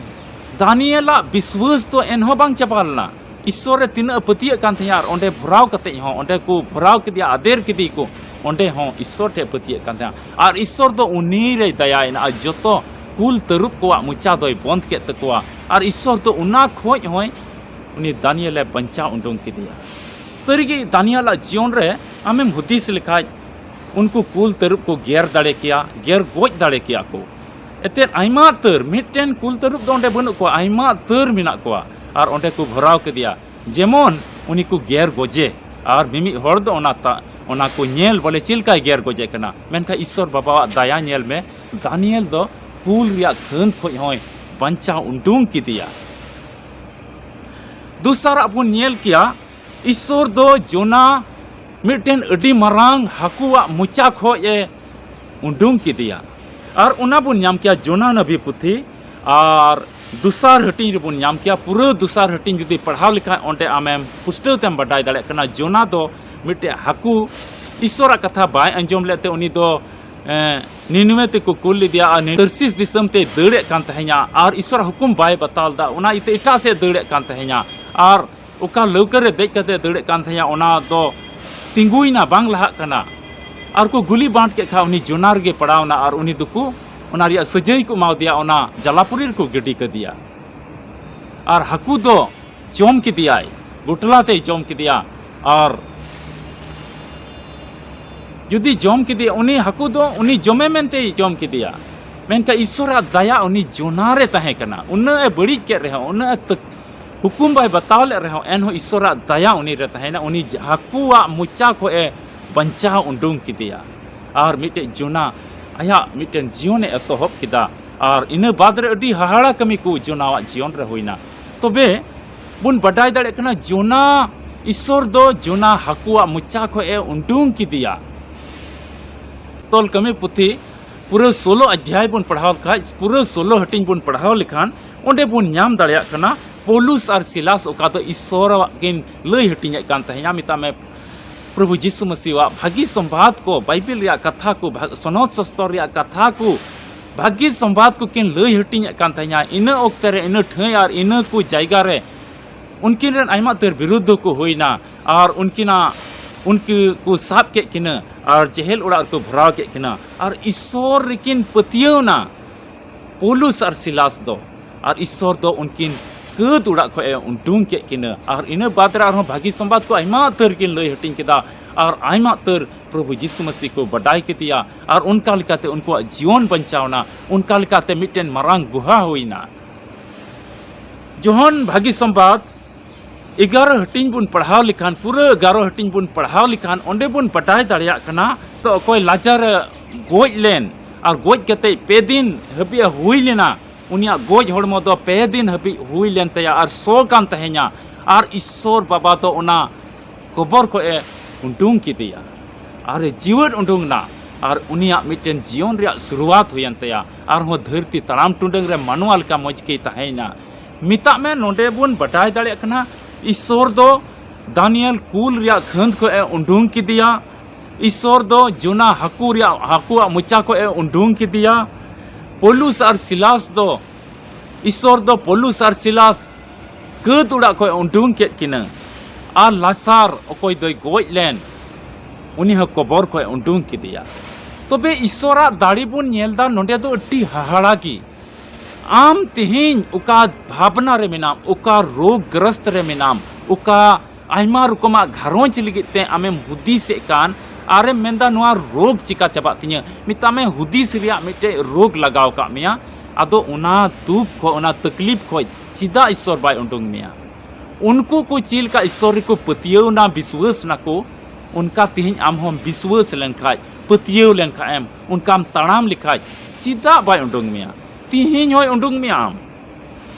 ᱫᱟᱱᱤᱭᱮᱞᱟᱜ ᱵᱤᱥᱣᱟᱹᱥ ᱫᱚ ᱮᱱᱦᱚᱸ ᱵᱟᱝ ᱪᱟᱵᱟ ᱞᱮᱱᱟ᱾ ᱤᱥᱥᱚᱨ ᱨᱮ ᱛᱤᱱᱟᱹᱜ ᱮ ᱯᱟᱹᱛᱭᱟᱹᱜ ᱠᱟᱱ ᱛᱟᱦᱮᱸᱫ, ᱟᱨ ᱚᱸᱰᱮ ᱵᱷᱚᱨᱟᱣ ᱠᱟᱛᱮᱡ ᱦᱚᱸ, ᱚᱸᱰᱮ ᱠᱚ ᱵᱷᱚᱨᱟᱣ ᱠᱮᱫᱮᱭᱟ, ᱟᱫᱮᱨ ᱠᱮᱫᱮ ᱠᱚ, ᱚᱸᱰᱮ ᱦᱚᱸ ᱤᱥᱥᱚᱨ ᱴᱷᱮᱡ ᱯᱟᱹᱛᱭᱟᱹᱜ ᱠᱟᱱ ᱛᱟᱦᱮᱸᱫ᱾ ᱟᱨ ᱤᱥᱥᱚᱨ ᱫᱚ ᱩᱱᱤ ᱨᱮᱭ ᱫᱟᱭᱟᱭᱮᱱᱟ, ᱟᱨ ᱡᱚᱛᱚ ᱠᱩᱞ ᱛᱟᱹᱨᱩᱵ ᱠᱚᱣᱟᱜ ᱢᱚᱪᱟ ᱫᱚᱭ ᱵᱚᱱᱫ ᱠᱮᱫ ᱛᱟᱠᱚᱣᱟ᱾ ᱟᱨ ᱤᱥᱥᱚᱨ ᱫᱚ ᱚᱱᱟ ᱠᱷᱚᱡ ᱦᱚᱸᱭ ᱩᱱᱤ ᱫᱟᱱᱤᱭᱮᱞᱮ ᱵᱟᱧᱪᱟᱣ ᱩᱰᱩᱝ ᱠᱮᱫᱮᱭᱟ᱾ ᱥᱟᱹᱨᱤᱜᱮ ᱫᱟᱱᱤᱭᱮᱞᱟᱜ ᱡᱤᱭᱚᱱ ᱨᱮ ᱟᱢᱮᱢ ᱦᱩᱫᱤᱥ ᱞᱮᱠᱷᱟᱡ, ᱩᱱᱠᱩ ᱠᱩᱞ ᱛᱟᱹᱨᱩᱵ ᱠᱚ ᱜᱮᱨ ᱫᱟᱲᱮ ᱠᱮᱭᱟ, ᱜᱮᱨ ᱜᱚᱡ ᱫᱟᱲᱮ ᱠᱮᱭᱟ ᱠᱚ᱾ ᱮᱱᱛᱮᱫ ᱟᱭᱢᱟ ᱩᱛᱟᱹᱨ, ᱢᱤᱫᱴᱮᱱ ᱠᱩᱞ ᱛᱟᱹᱨᱩᱵ ᱫᱚ ᱚᱸᱰᱮ ᱵᱟᱹᱱᱩᱜ ᱠᱚᱣᱟ, ᱟᱭᱢᱟ ᱩᱛᱟᱹᱨ ᱢᱮᱱᱟᱜ ᱠᱚᱣᱟ᱾ ᱟᱨ ᱚᱸᱰᱮ ᱠᱚ ᱵᱷᱚᱨᱟᱣ ᱠᱮᱫᱮᱭᱟ, ᱡᱮᱢᱚᱱ ᱩᱱᱤ ᱠᱚ ᱜᱮᱨ ᱜᱚᱡᱮ᱾ ᱟᱨ ᱢᱤᱢᱤᱫ ᱦᱚᱲ ᱫᱚ ᱚᱱᱟ ᱛᱟ-, ᱚᱱᱟ ᱠᱚ ᱧᱮᱞ, ᱵᱚᱞᱮ ᱪᱮᱫ ᱞᱮᱠᱟᱭ ᱜᱮᱨ ᱜᱚᱡᱮ ᱠᱟᱱᱟ᱾ ᱢᱮᱱᱠᱷᱟᱱ ᱤᱥᱥᱚᱨ ᱵᱟᱵᱟᱣᱟᱜ ᱫᱟᱭᱟ ᱧᱮᱞ ᱢᱮ, ᱫᱟᱱᱤᱭᱮᱞ ᱫᱚ ᱠᱩᱞ ᱨᱮᱭᱟᱜ ᱠᱷᱟᱹᱱᱫ ᱠᱷᱚᱡ ᱦᱚᱸᱭ ᱵᱟᱧᱪᱟᱣ ᱩᱰᱩᱝ ᱠᱮᱫᱮᱭᱟ᱾ ᱫᱚᱥᱟᱨᱟᱜ ᱵᱚᱱ ᱧᱮᱞ ᱠᱮᱭᱟ, ᱤᱥᱥᱚᱨ ᱫᱚ ᱡᱳᱱᱟ ᱢᱤᱫᱴᱮᱱ ᱟᱹᱰᱤ ᱢᱟᱨᱟᱝ ᱦᱟᱹᱠᱩᱣᱟᱜ ᱢᱚᱪᱟ ᱠᱷᱚᱡ ᱮ ᱩᱰᱩᱝ ᱠᱮᱫᱮᱭᱟ᱾ ᱟᱨ ᱚᱱᱟ ᱵᱚᱱ ᱧᱟᱢ ᱠᱮᱭᱟ ᱡᱳᱱᱟ ᱱᱟᱵᱤ ᱯᱩᱛᱷᱤ, ᱟᱨ ᱫᱚᱥᱟᱨ ᱦᱟᱹᱴᱤᱧ ᱨᱮᱵᱚᱱ ᱧᱟᱢ ᱠᱮᱭᱟ᱾ ᱯᱩᱨᱟᱹ ᱫᱚᱥᱟᱨ ᱦᱟᱹᱴᱤᱧ ᱡᱩᱫᱤ ᱯᱟᱲᱦᱟᱣ ᱞᱮᱠᱷᱟᱱ, ᱚᱸᱰᱮ ᱟᱢᱮᱢ ᱯᱩᱥᱴᱟᱹᱣ ᱛᱮᱢ ᱵᱟᱰᱟᱭ ᱫᱟᱲᱮᱭᱟᱜ ᱠᱟᱱᱟ, ᱡᱳᱱᱟ ᱫᱚ ᱢᱤᱫᱴᱮᱡ ᱦᱟᱹᱠᱩ ᱤᱥᱥᱚᱨᱟᱜ ᱠᱟᱛᱷᱟ ᱵᱟᱭ ᱟᱸᱡᱚᱢ ᱞᱮᱫ ᱛᱮ, ᱩᱱᱤ ᱫᱚ, ᱮᱸ, ᱱᱤᱱᱩᱣᱮ ᱛᱮᱠᱚ ᱠᱩᱞ ᱞᱮᱫᱮᱭᱟ ᱟᱨ ᱱᱤ-, ᱛᱟᱨᱥᱤᱥ ᱫᱤᱥᱚᱢ ᱛᱮᱭ ᱫᱟᱹᱲᱮᱫ ᱠᱟᱱ ᱛᱟᱦᱮᱸᱧᱟ᱾ ᱟᱨ ᱤᱥᱥᱚᱨᱟᱜ ᱦᱩᱠᱩᱢ ᱵᱟᱭ ᱵᱟᱛᱟᱣ ᱞᱮᱫᱟ, ᱚᱱᱟ ᱤᱭᱟᱹᱛᱮ ᱮᱴᱟᱜ ᱥᱮᱫ ᱫᱟᱹᱲᱮᱫ ᱠᱟᱱ ᱛᱟᱦᱮᱸᱧᱟ᱾ ᱟᱨ ᱚᱠᱟ ᱞᱟᱹᱣᱠᱟᱹ ᱨᱮ ᱫᱮᱡ ᱠᱟᱛᱮ ᱫᱟᱹᱲᱮᱫ ᱠᱟᱱ ᱛᱟᱦᱮᱸᱭᱟ, ᱚᱱᱟ ᱫᱚ ᱛᱤᱸᱜᱩᱭᱮᱱᱟ, ᱵᱟᱝ ᱞᱟᱦᱟᱜ ᱠᱟᱱᱟ᱾ ᱟᱨ ᱠᱚ ᱜᱩᱞᱤ ᱵᱟᱸᱴ ᱠᱮᱫ ᱠᱷᱟᱱ, ᱩᱱᱤ ᱡᱳᱱᱟ ᱨᱮᱜᱮ ᱯᱟᱲᱟᱣᱱᱟ ᱟᱨ ᱩᱱᱤ ᱫᱚᱠᱚ, ᱚᱱᱟ ᱨᱮᱭᱟᱜ ᱥᱟᱹᱡᱟᱹᱭ ᱠᱚ ᱮᱢᱟᱣᱟᱫᱮᱭᱟ, ᱚᱱᱟ ᱡᱟᱞᱟᱯᱩᱨᱤ ᱨᱮᱠᱚ ᱜᱤᱰᱤ ᱠᱟᱫᱮᱭᱟ᱾ ᱟᱨ ᱦᱟᱹᱠᱩ ᱫᱚ ᱡᱚᱢ ᱠᱮᱫᱮᱭᱟᱭ, ᱜᱚᱴᱞᱟ ᱛᱮᱭ ᱡᱚᱢ ᱠᱮᱫᱮᱭᱟ᱾ ᱟᱨ ᱡᱩᱫᱤ ᱡᱚᱢ ᱠᱮᱫᱮᱭᱟ, ᱩᱱᱤ ᱦᱟᱹᱠᱩ ᱫᱚ ᱩᱱᱤ ᱡᱚᱢᱮ ᱢᱮᱱᱛᱮᱭ ᱡᱚᱢ ᱠᱮᱫᱮᱭᱟ᱾ ᱢᱮᱱᱠᱷᱟᱱ ᱤᱥᱥᱚᱨᱟᱜ ᱫᱟᱭᱟ ᱩᱱᱤ ᱡᱳᱱᱟ ᱨᱮ ᱛᱟᱦᱮᱸ ᱠᱟᱱᱟ᱾ ᱩᱱᱟᱹᱜ ᱮ ᱵᱟᱹᱲᱤᱡ ᱠᱮᱫ ᱨᱮᱦᱚᱸ, ᱩᱱᱟᱹᱜ ᱮ ᱛᱟᱹᱠ-, ᱦᱩᱠᱩᱢ ᱵᱟᱭ ᱵᱟᱛᱟᱣ ᱞᱮᱫ ᱨᱮᱦᱚᱸ, ᱮᱱᱦᱚᱸ ᱤᱥᱥᱚᱨᱟᱜ ᱫᱟᱭᱟ ᱩᱱᱤ ᱨᱮ ᱛᱟᱦᱮᱸᱭᱮᱱᱟ᱾ ᱩᱱᱤ ᱦᱟᱹᱠᱩᱣᱟᱜ ᱢᱚᱪᱟ ᱠᱷᱚᱱ ᱮ ᱵᱟᱧᱪᱟᱣ ᱩᱰᱩᱝ ᱠᱮᱫᱮᱭᱟ᱾ ᱟᱨ ᱢᱤᱫᱴᱮᱡ ᱡᱳᱱᱟ ᱟᱭᱟᱜ ᱢᱤᱫᱴᱮᱱ ᱡᱤᱭᱚᱱᱮ ᱮᱛᱚᱦᱚᱵ ᱠᱮᱫᱟ᱾ ᱟᱨ ᱤᱱᱟᱹ ᱵᱟᱫ ᱨᱮ ᱟᱹᱰᱤ ᱦᱟᱦᱟᱲᱟ ᱠᱟᱹᱢᱤ ᱠᱚ ᱡᱳᱱᱟᱣᱟᱜ ᱡᱤᱭᱚᱱ ᱨᱮ ᱦᱩᱭᱱᱟ᱾ ᱛᱚᱵᱮ ᱵᱚᱱ ᱵᱟᱰᱟᱭ ᱫᱟᱲᱮᱭᱟᱜ ᱠᱟᱱᱟ, ᱡᱳᱱᱟ, ᱤᱥᱥᱚᱨ ᱫᱚ ᱡᱳᱱᱟ ᱦᱟᱹᱠᱩᱣᱟᱜ ᱢᱚᱪᱟ ᱠᱷᱚᱱ ᱮ ᱩᱰᱩᱝ ᱠᱮᱫᱮᱭᱟ᱾ ᱛᱚᱞ ᱠᱟᱹᱢᱤ ᱯᱩᱛᱷᱤ ᱯᱩᱨᱟᱹ ᱥᱳᱞᱳ ᱚᱫᱷᱭᱟᱭ ᱵᱚᱱ ᱯᱟᱲᱦᱟᱣ ᱞᱮᱠᱷᱟᱡ, ᱯᱩᱨᱟᱹ ᱥᱳᱞᱳ ᱦᱟᱹᱴᱤᱧ ᱵᱚᱱ ᱯᱟᱲᱦᱟᱣ ᱞᱮᱠᱷᱟᱱ, ᱚᱸᱰᱮ ᱵᱚᱱ ᱧᱟᱢ ᱫᱟᱲᱮᱭᱟᱜ ᱠᱟᱱᱟ, ᱯᱚᱞᱩᱥ ᱟᱨ ᱥᱤᱞᱟᱥ ᱚᱠᱟ ᱫᱚ ᱤᱥᱥᱚᱨᱟᱜ ᱠᱤᱱ ᱞᱟᱹᱭ ᱦᱟᱹᱴᱤᱧᱮᱫ ᱠᱟᱱ ᱛᱟᱦᱮᱸᱱᱟ, ᱢᱮᱛᱟᱜ ᱢᱮ, ᱯᱨᱚᱵᱷᱩ ᱡᱤᱥᱩ ᱢᱟᱹᱥᱤᱣᱟᱜ ᱵᱷᱟᱹᱜᱤ ᱥᱚᱢᱵᱟᱫ ᱠᱚ, ᱵᱟᱭᱵᱮᱞ ᱨᱮᱭᱟᱜ ᱠᱟᱛᱷᱟ ᱠᱚ, ᱵᱷᱟ-, ᱥᱚᱱᱚᱛ ᱥᱚᱥᱛᱚᱨ ᱨᱮᱭᱟᱜ ᱠᱟᱛᱷᱟ ᱠᱚ, ᱵᱷᱟᱹᱜᱤ ᱥᱚᱢᱵᱟᱫ ᱠᱚ ᱠᱤᱱ ᱞᱟᱹᱭ ᱦᱟᱹᱴᱤᱧᱮᱫ ᱠᱟᱱ ᱛᱟᱦᱮᱸᱱᱟ᱾ ᱤᱱᱟᱹ ᱚᱠᱛᱮ ᱨᱮ, ᱤᱱᱟᱹ ᱴᱷᱟᱹᱭ ᱟᱨ ᱤᱱᱟᱹ ᱠᱚ ᱡᱟᱭᱜᱟ ᱨᱮ ᱩᱱᱠᱤᱱ ᱨᱮᱱ ᱟᱭᱢᱟ ᱩᱛᱟᱹᱨ ᱵᱤᱨᱩᱫᱷ ᱠᱚ ᱦᱩᱭᱱᱟ ᱟᱨ ᱩᱱᱠᱤᱱᱟᱜ, ᱩᱱᱠᱩ ᱠᱚ ᱥᱟᱵ ᱠᱮᱫ ᱠᱤᱱᱟᱹ ᱟᱨ ᱡᱮᱦᱮᱞ ᱚᱲᱟᱜ ᱨᱮᱠᱚ ᱵᱷᱚᱨᱟᱣ ᱠᱮᱫ ᱠᱤᱱᱟ ᱟᱨ ᱤᱥᱥᱚᱨ ᱨᱮᱠᱤᱱ ᱯᱟᱹᱛᱭᱟᱹᱣᱱᱟ, ᱯᱚᱞᱩᱥ ᱟᱨ ᱥᱤᱞᱟᱥ ᱫᱚ᱾ ᱟᱨ ᱤᱥᱥᱚᱨ ᱫᱚ ᱩᱱᱠᱤᱱ ᱠᱟᱹᱫ ᱚᱲᱟᱜ ᱠᱷᱚᱱ ᱮ ᱩᱰᱩᱝ ᱠᱮᱫ ᱠᱤᱱᱟᱹ᱾ ᱟᱨ ᱤᱱᱟᱹ ᱵᱟᱫ ᱨᱮ ᱟᱨᱦᱚᱸ ᱵᱷᱟᱹᱜᱤ ᱥᱚᱢᱵᱟᱫ ᱠᱚ ᱟᱭᱢᱟ ᱩᱛᱟᱹᱨ ᱠᱤᱱ ᱞᱟᱹᱭ ᱦᱟᱹᱴᱤᱧ ᱠᱮᱫᱟ ᱟᱨ ᱟᱭᱢᱟ ᱩᱛᱟᱹᱨ ᱯᱨᱚᱵᱷᱩ ᱡᱤᱥᱩ ᱢᱟᱹᱥᱤ ᱠᱚ ᱵᱟᱰᱟᱭ ᱠᱮᱫᱮᱭᱟ᱾ ᱟᱨ ᱚᱱᱠᱟ ᱞᱮᱠᱟᱛᱮ ᱩᱱᱠᱩᱣᱟᱜ ᱡᱤᱭᱚᱱ ᱵᱟᱧᱪᱟᱣᱱᱟ, ᱚᱱᱠᱟ ᱞᱮᱠᱟᱛᱮ ᱢᱤᱫᱴᱮᱱ ᱢᱟᱨᱟᱝ ᱜᱩᱦᱟ ᱦᱩᱭᱱᱟ᱾ ᱡᱚᱦᱚᱱ ᱵᱷᱟᱹᱜᱤ ᱥᱚᱢᱵᱟᱫ ᱮᱜᱟᱨᱚ ᱦᱟᱹᱴᱤᱧ ᱵᱚᱱ ᱯᱟᱲᱦᱟᱣ ᱞᱮᱠᱷᱟᱱ, ᱯᱩᱨᱟᱹ ᱮᱜᱟᱨᱚ ᱦᱟᱹᱴᱤᱧ ᱵᱚᱱ ᱯᱟᱲᱦᱟᱣ ᱞᱮᱠᱷᱟᱱ, ᱚᱸᱰᱮ ᱵᱚᱱ ᱵᱟᱰᱟᱭ ᱫᱟᱲᱮᱭᱟᱜ ᱠᱟᱱᱟ, ᱛᱚ ᱚᱠᱚᱭ ᱞᱟᱡᱟᱨ ᱮ ᱜᱚᱡ ᱞᱮᱱ ᱟᱨ ᱜᱚᱡ ᱠᱟᱛᱮ ᱯᱮ ᱫᱤᱱ ᱦᱟᱹᱵᱤᱡ ᱮ ᱦᱩᱭ ᱞᱮᱱᱟ, ᱩᱱᱤᱭᱟᱜ ᱜᱚᱡ ᱦᱚᱲᱢᱚ ᱫᱚ ᱯᱮ ᱫᱤᱱ ᱦᱟᱹᱵᱤᱡ ᱦᱩᱭ ᱞᱮᱱ ᱛᱟᱭᱟ ᱟᱨ ᱥᱚ ᱠᱟᱱ ᱛᱟᱦᱮᱸᱧᱟ᱾ ᱟᱨ ᱤᱥᱥᱚᱨ ᱵᱟᱵᱟ ᱫᱚ ᱚᱱᱟ ᱠᱚᱵᱚᱨ ᱠᱷᱚᱱ ᱮ ᱩᱰᱩᱝ ᱠᱮᱫᱮᱭᱟ ᱟᱨ ᱮ ᱡᱤᱣᱮᱫ ᱩᱰᱩᱝ ᱮᱱᱟ᱾ ᱟᱨ ᱩᱱᱤᱭᱟᱜ ᱢᱤᱫᱴᱮᱱ ᱡᱤᱭᱚᱱ ᱨᱮᱭᱟᱜ ᱥᱩᱨᱩᱣᱟᱛ ᱦᱩᱭᱮᱱ ᱛᱟᱭᱟ᱾ ᱟᱨᱦᱚᱸ ᱫᱷᱟᱹᱨᱛᱤ ᱛᱟᱲᱟᱢ ᱴᱩᱰᱟᱹᱝ ᱨᱮ ᱢᱟᱱᱣᱟ ᱞᱮᱠᱟ ᱢᱚᱡᱽ ᱜᱮᱭ ᱛᱟᱦᱮᱸᱭᱮᱱᱟ᱾ ᱢᱮᱛᱟᱜ ᱢᱮ, ᱱᱚᱰᱮ ᱵᱚᱱ ᱵᱟᱰᱟᱭ ᱫᱟᱲᱮᱭᱟᱜ ᱠᱟᱱᱟ, ᱤᱥᱥᱚᱨ ᱫᱚ ᱫᱟᱱᱤᱭᱮᱞ ᱠᱩᱞ ᱨᱮᱭᱟᱜ ᱠᱷᱟᱹᱱᱫ ᱠᱷᱚᱱ ᱮ ᱩᱰᱩᱝ ᱠᱮᱫᱮᱭᱟ᱾ ᱤᱥᱥᱚᱨ ᱫᱚ ᱡᱳᱱᱟ ᱦᱟᱹᱠᱩ ᱨᱮᱭᱟᱜ, ᱦᱟᱹᱠᱩᱣᱟᱜ ᱢᱚᱪᱟ ᱠᱷᱚᱱ ᱮ ᱩᱰᱩᱝ ᱠᱮᱫᱮᱭᱟ᱾ ᱯᱚᱞᱩᱥ ᱟᱨ ᱥᱤᱞᱟᱥ ᱫᱚ, ᱤᱥᱥᱚᱨ ᱫᱚ ᱯᱚᱞᱩᱥ ᱟᱨ ᱥᱤᱞᱟᱥ ᱠᱟᱹᱫ ᱚᱲᱟᱜ ᱠᱷᱚᱱ ᱮ ᱩᱰᱩᱝ ᱠᱮᱫ ᱠᱤᱱᱟᱹ᱾ ᱟᱨ ᱞᱟᱥᱟᱨ, ᱚᱠᱚᱭ ᱫᱚᱭ ᱜᱚᱡ ᱞᱮᱱ, ᱩᱱᱤ ᱦᱚᱸ ᱠᱚᱵᱚᱨ ᱠᱷᱚᱱ ᱮ ᱩᱰᱩᱝ ᱠᱮᱫᱮᱭᱟ᱾ ᱛᱚᱵᱮ ᱤᱥᱥᱚᱨᱟᱜ ᱫᱟᱲᱮ ᱵᱚᱱ ᱧᱮᱞ ᱮᱫᱟ, ᱱᱚᱰᱮ ᱫᱚ ᱟᱹᱰᱤ ᱦᱟᱦᱟᱲᱟ ᱜᱮ᱾ ᱟᱢ ᱛᱮᱦᱮᱧ ᱚᱠᱟ ᱵᱷᱟᱵᱽᱱᱟ ᱨᱮ ᱢᱮᱱᱟᱢ, ᱚᱠᱟ ᱨᱳᱜᱽ ᱜᱨᱚᱥᱛ ᱨᱮ ᱢᱮᱱᱟᱢ, ᱚᱠᱟ ᱟᱭᱢᱟ ᱨᱚᱠᱚᱢᱟᱜ ᱜᱷᱟᱨᱚᱸᱡᱽ ᱞᱟᱹᱜᱤᱫ ᱛᱮ ᱟᱢᱮᱢ ᱦᱩᱫᱤᱥᱮᱫ ᱠᱟᱱ, ᱟᱨᱮᱢ ᱢᱮᱱᱫᱟ, "ᱱᱚᱣᱟ ᱨᱳᱜᱽ ᱪᱤᱠᱟ ᱪᱟᱵᱟᱜ ᱛᱤᱧᱟᱹ?" ᱢᱮᱛᱟᱜ ᱢᱮ, ᱦᱩᱫᱤᱥ ᱨᱮᱭᱟᱜ ᱢᱤᱫᱴᱮᱡ ᱨᱳᱜᱽ ᱞᱟᱜᱟᱣ ᱠᱟᱜ ᱢᱮᱭᱟ᱾ ᱟᱫᱚ ᱚᱱᱟ ᱫᱩᱠ ᱠᱷᱚᱡ, ᱚᱱᱟ ᱛᱟᱠᱞᱤᱯ ᱠᱷᱚᱡ ᱪᱮᱫᱟᱜ ᱤᱥᱥᱚᱨ ᱵᱟᱭ ᱩᱰᱩᱝ ᱢᱮᱭᱟ? ᱩᱱᱠᱩ ᱠᱚ ᱪᱮᱫ ᱞᱮᱠᱟ ᱤᱥᱥᱚᱨ ᱨᱮᱠᱚ ᱯᱟᱹᱛᱭᱟᱹᱣ ᱮᱱᱟ, ᱵᱤᱥᱣᱟᱹᱥ ᱱᱟᱠᱚ, ᱚᱱᱠᱟ ᱛᱮᱦᱮᱧ ᱟᱢ ᱦᱚᱸᱢ ᱵᱤᱥᱣᱟᱹᱥ ᱞᱮᱱᱠᱷᱟᱡ, ᱯᱟᱹᱛᱭᱟᱹᱣ ᱞᱮᱱᱠᱷᱟᱡ ᱮᱢ, ᱚᱱᱠᱟᱢ ᱛᱟᱲᱟᱢ ᱞᱮᱠᱷᱟᱡ, ᱪᱮᱫᱟᱜ ᱵᱟᱭ ᱩᱰᱩᱝ ᱢᱮᱭᱟ? ᱛᱮᱦᱮᱧ ᱦᱚᱸᱭ ᱩᱰᱩᱝ ᱢᱮᱭᱟ ᱟᱢ᱾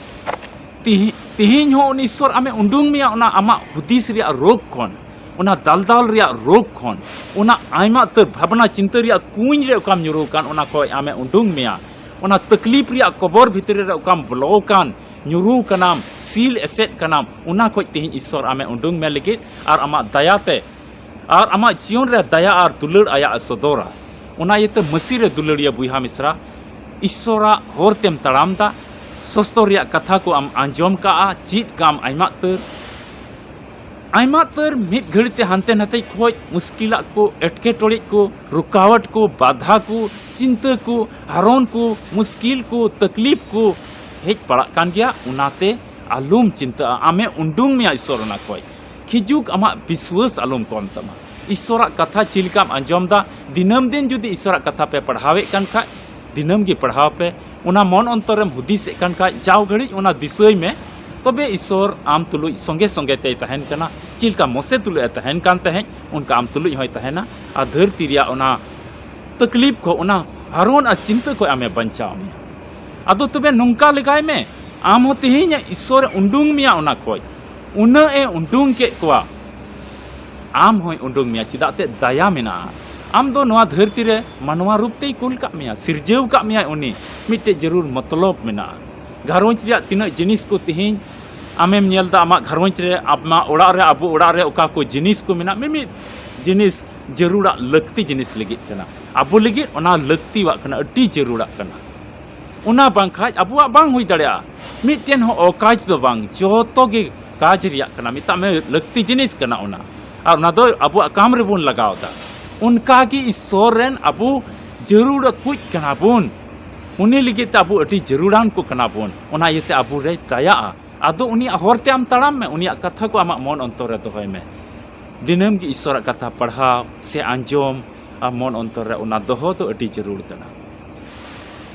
ᱛᱤᱦᱤ-, ᱛᱤᱦᱤᱧ ᱦᱚᱸ ᱩᱱᱤ ᱤᱥᱥᱚᱨ ᱟᱢᱮ ᱩᱰᱩᱝ ᱢᱮᱭᱟ ᱚᱱᱟ ᱟᱢᱟᱜ ᱦᱩᱫᱤᱥ ᱨᱮᱭᱟᱜ ᱨᱳᱜᱽ ᱠᱷᱚᱱ, ᱚᱱᱟ ᱫᱟᱞᱫᱟᱞ ᱨᱮᱭᱟᱜ ᱨᱳᱜᱽ ᱠᱷᱚᱱ, ᱚᱱᱟ ᱟᱭᱢᱟ ᱩᱛᱟᱹᱨ ᱵᱷᱟᱵᱽᱱᱟ ᱪᱤᱱᱛᱟᱹ ᱨᱮᱭᱟᱜ ᱠᱩᱧ ᱨᱮ ᱚᱠᱟᱢ ᱧᱩᱨᱩ ᱟᱠᱟᱱ, ᱚᱱᱟ ᱠᱷᱚᱱ ᱟᱢᱮ ᱩᱰᱩᱝ ᱢᱮᱭᱟ᱾ ᱚᱱᱟ ᱛᱟᱠᱞᱤᱯ ᱨᱮᱭᱟᱜ ᱠᱚᱵᱚᱨ ᱵᱷᱤᱛᱨᱤ ᱨᱮ ᱚᱠᱟᱢ ᱵᱚᱞᱚ ᱟᱠᱟᱱ, ᱧᱩᱨᱩ ᱠᱟᱱᱟᱢ, ᱥᱤᱞ ᱮᱥᱮᱫ ᱠᱟᱱᱟᱢ, ᱚᱱᱟ ᱠᱷᱚᱱ ᱛᱤᱦᱤᱧ ᱤᱥᱥᱚᱨ ᱟᱢᱮ ᱩᱰᱩᱝ ᱢᱮ ᱞᱟᱹᱜᱤᱫ ᱟᱨ ᱟᱢᱟᱜ ᱫᱟᱭᱟ ᱛᱮ ᱟᱨ ᱟᱢᱟᱜ ᱡᱤᱭᱚᱱ ᱨᱮ ᱫᱟᱭᱟ ᱟᱨ ᱫᱩᱞᱟᱹᱲ ᱟᱭᱟᱜ ᱮ ᱥᱚᱫᱚᱨᱟ᱾ ᱚᱱᱟ ᱤᱭᱟᱹᱛᱮ ᱢᱟᱹᱥᱤ ᱨᱮ ᱫᱩᱞᱟᱹᱲᱤᱭᱟᱹ ᱵᱚᱭᱦᱟ ᱢᱤᱥᱨᱟ, ᱤᱥᱥᱚᱨᱟᱜ ᱦᱚᱨ ᱛᱮᱢ ᱛᱟᱲᱟᱢ ᱫᱟ, ᱥᱚᱥᱛᱚᱨ ᱨᱮᱭᱟᱜ ᱠᱟᱛᱷᱟ ᱠᱚ ᱟᱢ ᱟᱸᱡᱚᱢ ᱠᱟᱜᱼᱟ, ᱪᱮᱫ ᱠᱟᱜᱼᱟᱢ ᱟᱭᱢᱟ ᱩᱛᱟᱹᱨ᱾ ᱟᱭᱢᱟ ᱩᱛᱟᱹᱨ ᱢᱤᱫ ᱜᱷᱟᱹᱲᱤ ᱛᱮ ᱦᱟᱱᱛᱮ ᱱᱟᱛᱮ ᱠᱷᱚᱡ ᱢᱩᱥᱠᱤᱞᱟᱜ ᱠᱚ, ᱮᱴᱠᱮᱴᱚᱬᱮ ᱠᱚ, ᱨᱩᱠᱟᱣᱟᱴ ᱠᱚ, ᱵᱟᱫᱷᱟ ᱠᱚ, ᱪᱤᱱᱛᱟᱹ ᱠᱚ, ᱦᱟᱨᱚᱱ ᱠᱚ, ᱢᱩᱥᱠᱤᱞ ᱠᱚ, ᱛᱟᱠᱞᱤᱯ ᱠᱚ ᱦᱮᱡ ᱯᱟᱲᱟᱜ ᱠᱟᱱ ᱜᱮᱭᱟ᱾ ᱚᱱᱟᱛᱮ ᱟᱞᱚᱢ ᱪᱤᱱᱛᱟᱹᱜᱼᱟ, ᱟᱢᱮ ᱩᱰᱩᱝ ᱢᱮᱭᱟ ᱤᱥᱥᱚᱨ ᱚᱱᱟ ᱠᱷᱚᱡ᱾ ᱠᱷᱤᱡᱩᱜ ᱟᱢᱟᱜ ᱵᱤᱥᱣᱟᱹᱥ ᱟᱞᱚᱢ ᱠᱚᱢ ᱛᱟᱢᱟ᱾ ᱤᱥᱥᱚᱨᱟᱜ ᱠᱟᱛᱷᱟ ᱪᱮᱫ ᱞᱮᱠᱟᱢ ᱟᱸᱡᱚᱢ ᱫᱟ, ᱫᱤᱱᱟᱹᱢ ᱫᱤᱱ ᱡᱩᱫᱤ ᱤᱥᱥᱚᱨᱟᱜ ᱠᱟᱛᱷᱟ ᱯᱮ ᱯᱟᱲᱦᱟᱣᱮᱫ ᱠᱟᱱ ᱠᱷᱟᱡ, ᱫᱤᱱᱟᱹᱢ ᱜᱮ ᱯᱟᱲᱦᱟᱣ ᱯᱮ᱾ ᱚᱱᱟ ᱢᱚᱱ ᱚᱱᱛᱚᱨᱮᱢ ᱦᱩᱫᱤᱥᱮᱫ ᱠᱟᱱ ᱠᱷᱟᱡ, ᱡᱟᱣ ᱜᱷᱟᱹᱲᱤᱡ ᱚᱱᱟ ᱫᱤᱥᱟᱹᱭ ᱢᱮ, ᱛᱚᱵᱮ ᱤᱥᱥᱚᱨ ᱟᱢ ᱛᱩᱞᱩᱡ ᱥᱚᱸᱜᱮ ᱥᱚᱸᱜᱮ ᱛᱮᱭ ᱛᱟᱦᱮᱱ ᱠᱟᱱᱟ᱾ ᱪᱮᱫ ᱞᱮᱠᱟ ᱢᱚᱥᱮ ᱛᱩᱞᱩᱡ ᱮ ᱛᱟᱦᱮᱱ ᱠᱟᱱ ᱛᱟᱦᱮᱸᱫ, ᱚᱱᱠᱟ ᱟᱢ ᱛᱩᱞᱩᱡ ᱦᱚᱸᱭ ᱛᱟᱦᱮᱱᱟ᱾ ᱟᱨ ᱫᱷᱟᱹᱨᱛᱤ ᱨᱮᱭᱟᱜ ᱚᱱᱟ ᱛᱟᱠᱞᱤᱯ ᱠᱷᱚᱱ, ᱚᱱᱟ ᱦᱟᱨᱚᱱ ᱟᱨ ᱪᱤᱱᱛᱟᱹ ᱠᱷᱚᱱ ᱟᱢᱮ ᱵᱟᱧᱪᱟᱣ ᱢᱮᱭᱟ᱾ ᱟᱫᱚ ᱛᱚᱵᱮ ᱱᱚᱝᱠᱟ ᱞᱮᱜᱟᱭ ᱢᱮ, ᱟᱢ ᱦᱚᱸ ᱛᱮᱦᱮᱧ ᱤᱥᱥᱚᱨᱮ ᱩᱰᱩᱝ ᱢᱮᱭᱟ ᱚᱱᱟ ᱠᱷᱚᱡ᱾ ᱩᱱᱟᱹᱜ ᱮ ᱩᱰᱩᱝ ᱠᱮᱫ ᱠᱚᱣᱟ, ᱟᱢ ᱦᱚᱸᱭ ᱩᱰᱩᱝ ᱢᱮᱭᱟ, ᱪᱮᱫᱟᱜ ᱛᱮ ᱫᱟᱭᱟ ᱢᱮᱱᱟᱜᱼᱟ᱾ ᱟᱢ ᱫᱚ ᱱᱚᱣᱟ ᱫᱷᱟᱹᱨᱛᱤ ᱨᱮ ᱢᱟᱱᱣᱟ ᱨᱩᱯ ᱛᱮᱭ ᱠᱩᱞ ᱠᱟᱜ ᱢᱮᱭᱟ, ᱥᱤᱨᱡᱟᱹᱣ ᱠᱟᱜ ᱢᱮᱭᱟᱭ ᱩᱱᱤ, ᱢᱤᱫᱴᱮᱡ ᱡᱟᱹᱨᱩᱲ ᱢᱚᱛᱞᱚᱵ ᱢᱮᱱᱟᱜᱼᱟ᱾ ᱜᱷᱟᱨᱚᱸᱡᱽ ᱨᱮᱭᱟᱜ ᱛᱤᱱᱟᱹᱜ ᱡᱤᱱᱤᱥ ᱠᱚ ᱛᱮᱦᱮᱧ ᱟᱢᱮᱢ ᱧᱮᱞ ᱫᱟ, ᱟᱢᱟᱜ ᱜᱷᱟᱨᱚᱸᱡᱽ ᱨᱮ, ᱟᱢᱟᱜ ᱚᱲᱟᱜ ᱨᱮ, ᱟᱵᱚ ᱚᱲᱟᱜ ᱨᱮ ᱚᱠᱟ ᱠᱚ ᱡᱤᱱᱤᱥ ᱠᱚ ᱢᱮᱱᱟᱜ, ᱢᱤᱢᱤᱫ ᱡᱤᱱᱤᱥ ᱡᱟᱹᱨᱩᱲᱟᱜ ᱞᱟᱹᱠᱛᱤ ᱡᱤᱱᱤᱥ ᱞᱟᱹᱜᱤᱫ ᱠᱟᱱᱟ, ᱟᱵᱚ ᱞᱟᱹᱜᱤᱫ ᱚᱱᱟ ᱞᱟᱹᱠᱛᱤᱣᱟᱜ ᱠᱟᱱᱟ, ᱟᱹᱰᱤ ᱡᱟᱹᱨᱩᱲᱟᱜ ᱠᱟᱱᱟ᱾ ᱚᱱᱟ ᱵᱟᱝᱠᱷᱟᱡ ᱟᱵᱚᱣᱟᱜ ᱵᱟᱝ ᱦᱩᱭ ᱫᱟᱲᱮᱭᱟᱜᱼᱟ᱾ ᱢᱤᱫᱴᱮᱱ ᱦᱚᱸ ᱚᱠᱟᱡᱽ ᱫᱚ ᱵᱟᱝ, ᱡᱚᱛᱚ ᱜᱮ ᱠᱟᱡᱽ ᱨᱮᱭᱟᱜ ᱠᱟᱱᱟ, ᱢᱮᱛᱟᱜ ᱢᱮ ᱞᱟᱹᱠᱛᱤ ᱡᱤᱱᱤᱥ ᱠᱟᱱᱟ ᱚᱱᱟ, ᱟᱨ ᱚᱱᱟ ᱫᱚ ᱟᱵᱚᱣᱟᱜ ᱠᱟᱢ ᱨᱮᱵᱚᱱ ᱞᱟᱜᱟᱣ ᱮᱫᱟ᱾ ᱚᱱᱠᱟ ᱜᱮ ᱤᱥᱥᱚᱨ ᱨᱮᱱ ᱟᱵᱚ ᱡᱟᱹᱨᱩᱲ ᱠᱩᱡ ᱠᱟᱱᱟ ᱵᱚᱱ, ᱩᱱᱤ ᱞᱟᱹᱜᱤᱫ ᱛᱮ ᱟᱵᱚ ᱟᱹᱰᱤ ᱡᱟᱹᱨᱩᱲᱟᱱ ᱠᱚ ᱠᱟᱱᱟ ᱵᱚᱱ᱾ ᱚᱱᱟ ᱤᱭᱟᱹᱛᱮ ᱟᱵᱚ ᱨᱮᱭ ᱫᱟᱭᱟᱜᱼᱟ᱾ ᱟᱫᱚ ᱩᱱᱤᱭᱟᱜ ᱦᱚᱨ ᱛᱮ ᱟᱢ ᱛᱟᱲᱟᱢ ᱢᱮ, ᱩᱱᱤᱭᱟᱜ ᱠᱟᱛᱷᱟ ᱠᱚ ᱟᱢᱟᱜ ᱢᱚᱱ ᱚᱱᱛᱚᱨ ᱨᱮ ᱫᱚᱦᱚᱭ ᱢᱮ᱾ ᱫᱤᱱᱟᱹᱢ ᱜᱮ ᱤᱥᱥᱚᱨᱟᱜ ᱠᱟᱛᱷᱟ ᱯᱟᱲᱦᱟᱣ ᱥᱮ ᱟᱸᱡᱚᱢ ᱟᱨ ᱢᱚᱱ ᱚᱱᱛᱚᱨ ᱨᱮ ᱚᱱᱟ ᱫᱚᱦᱚ ᱫᱚ ᱟᱹᱰᱤ ᱡᱟᱹᱨᱩᱲ ᱠᱟᱱᱟ᱾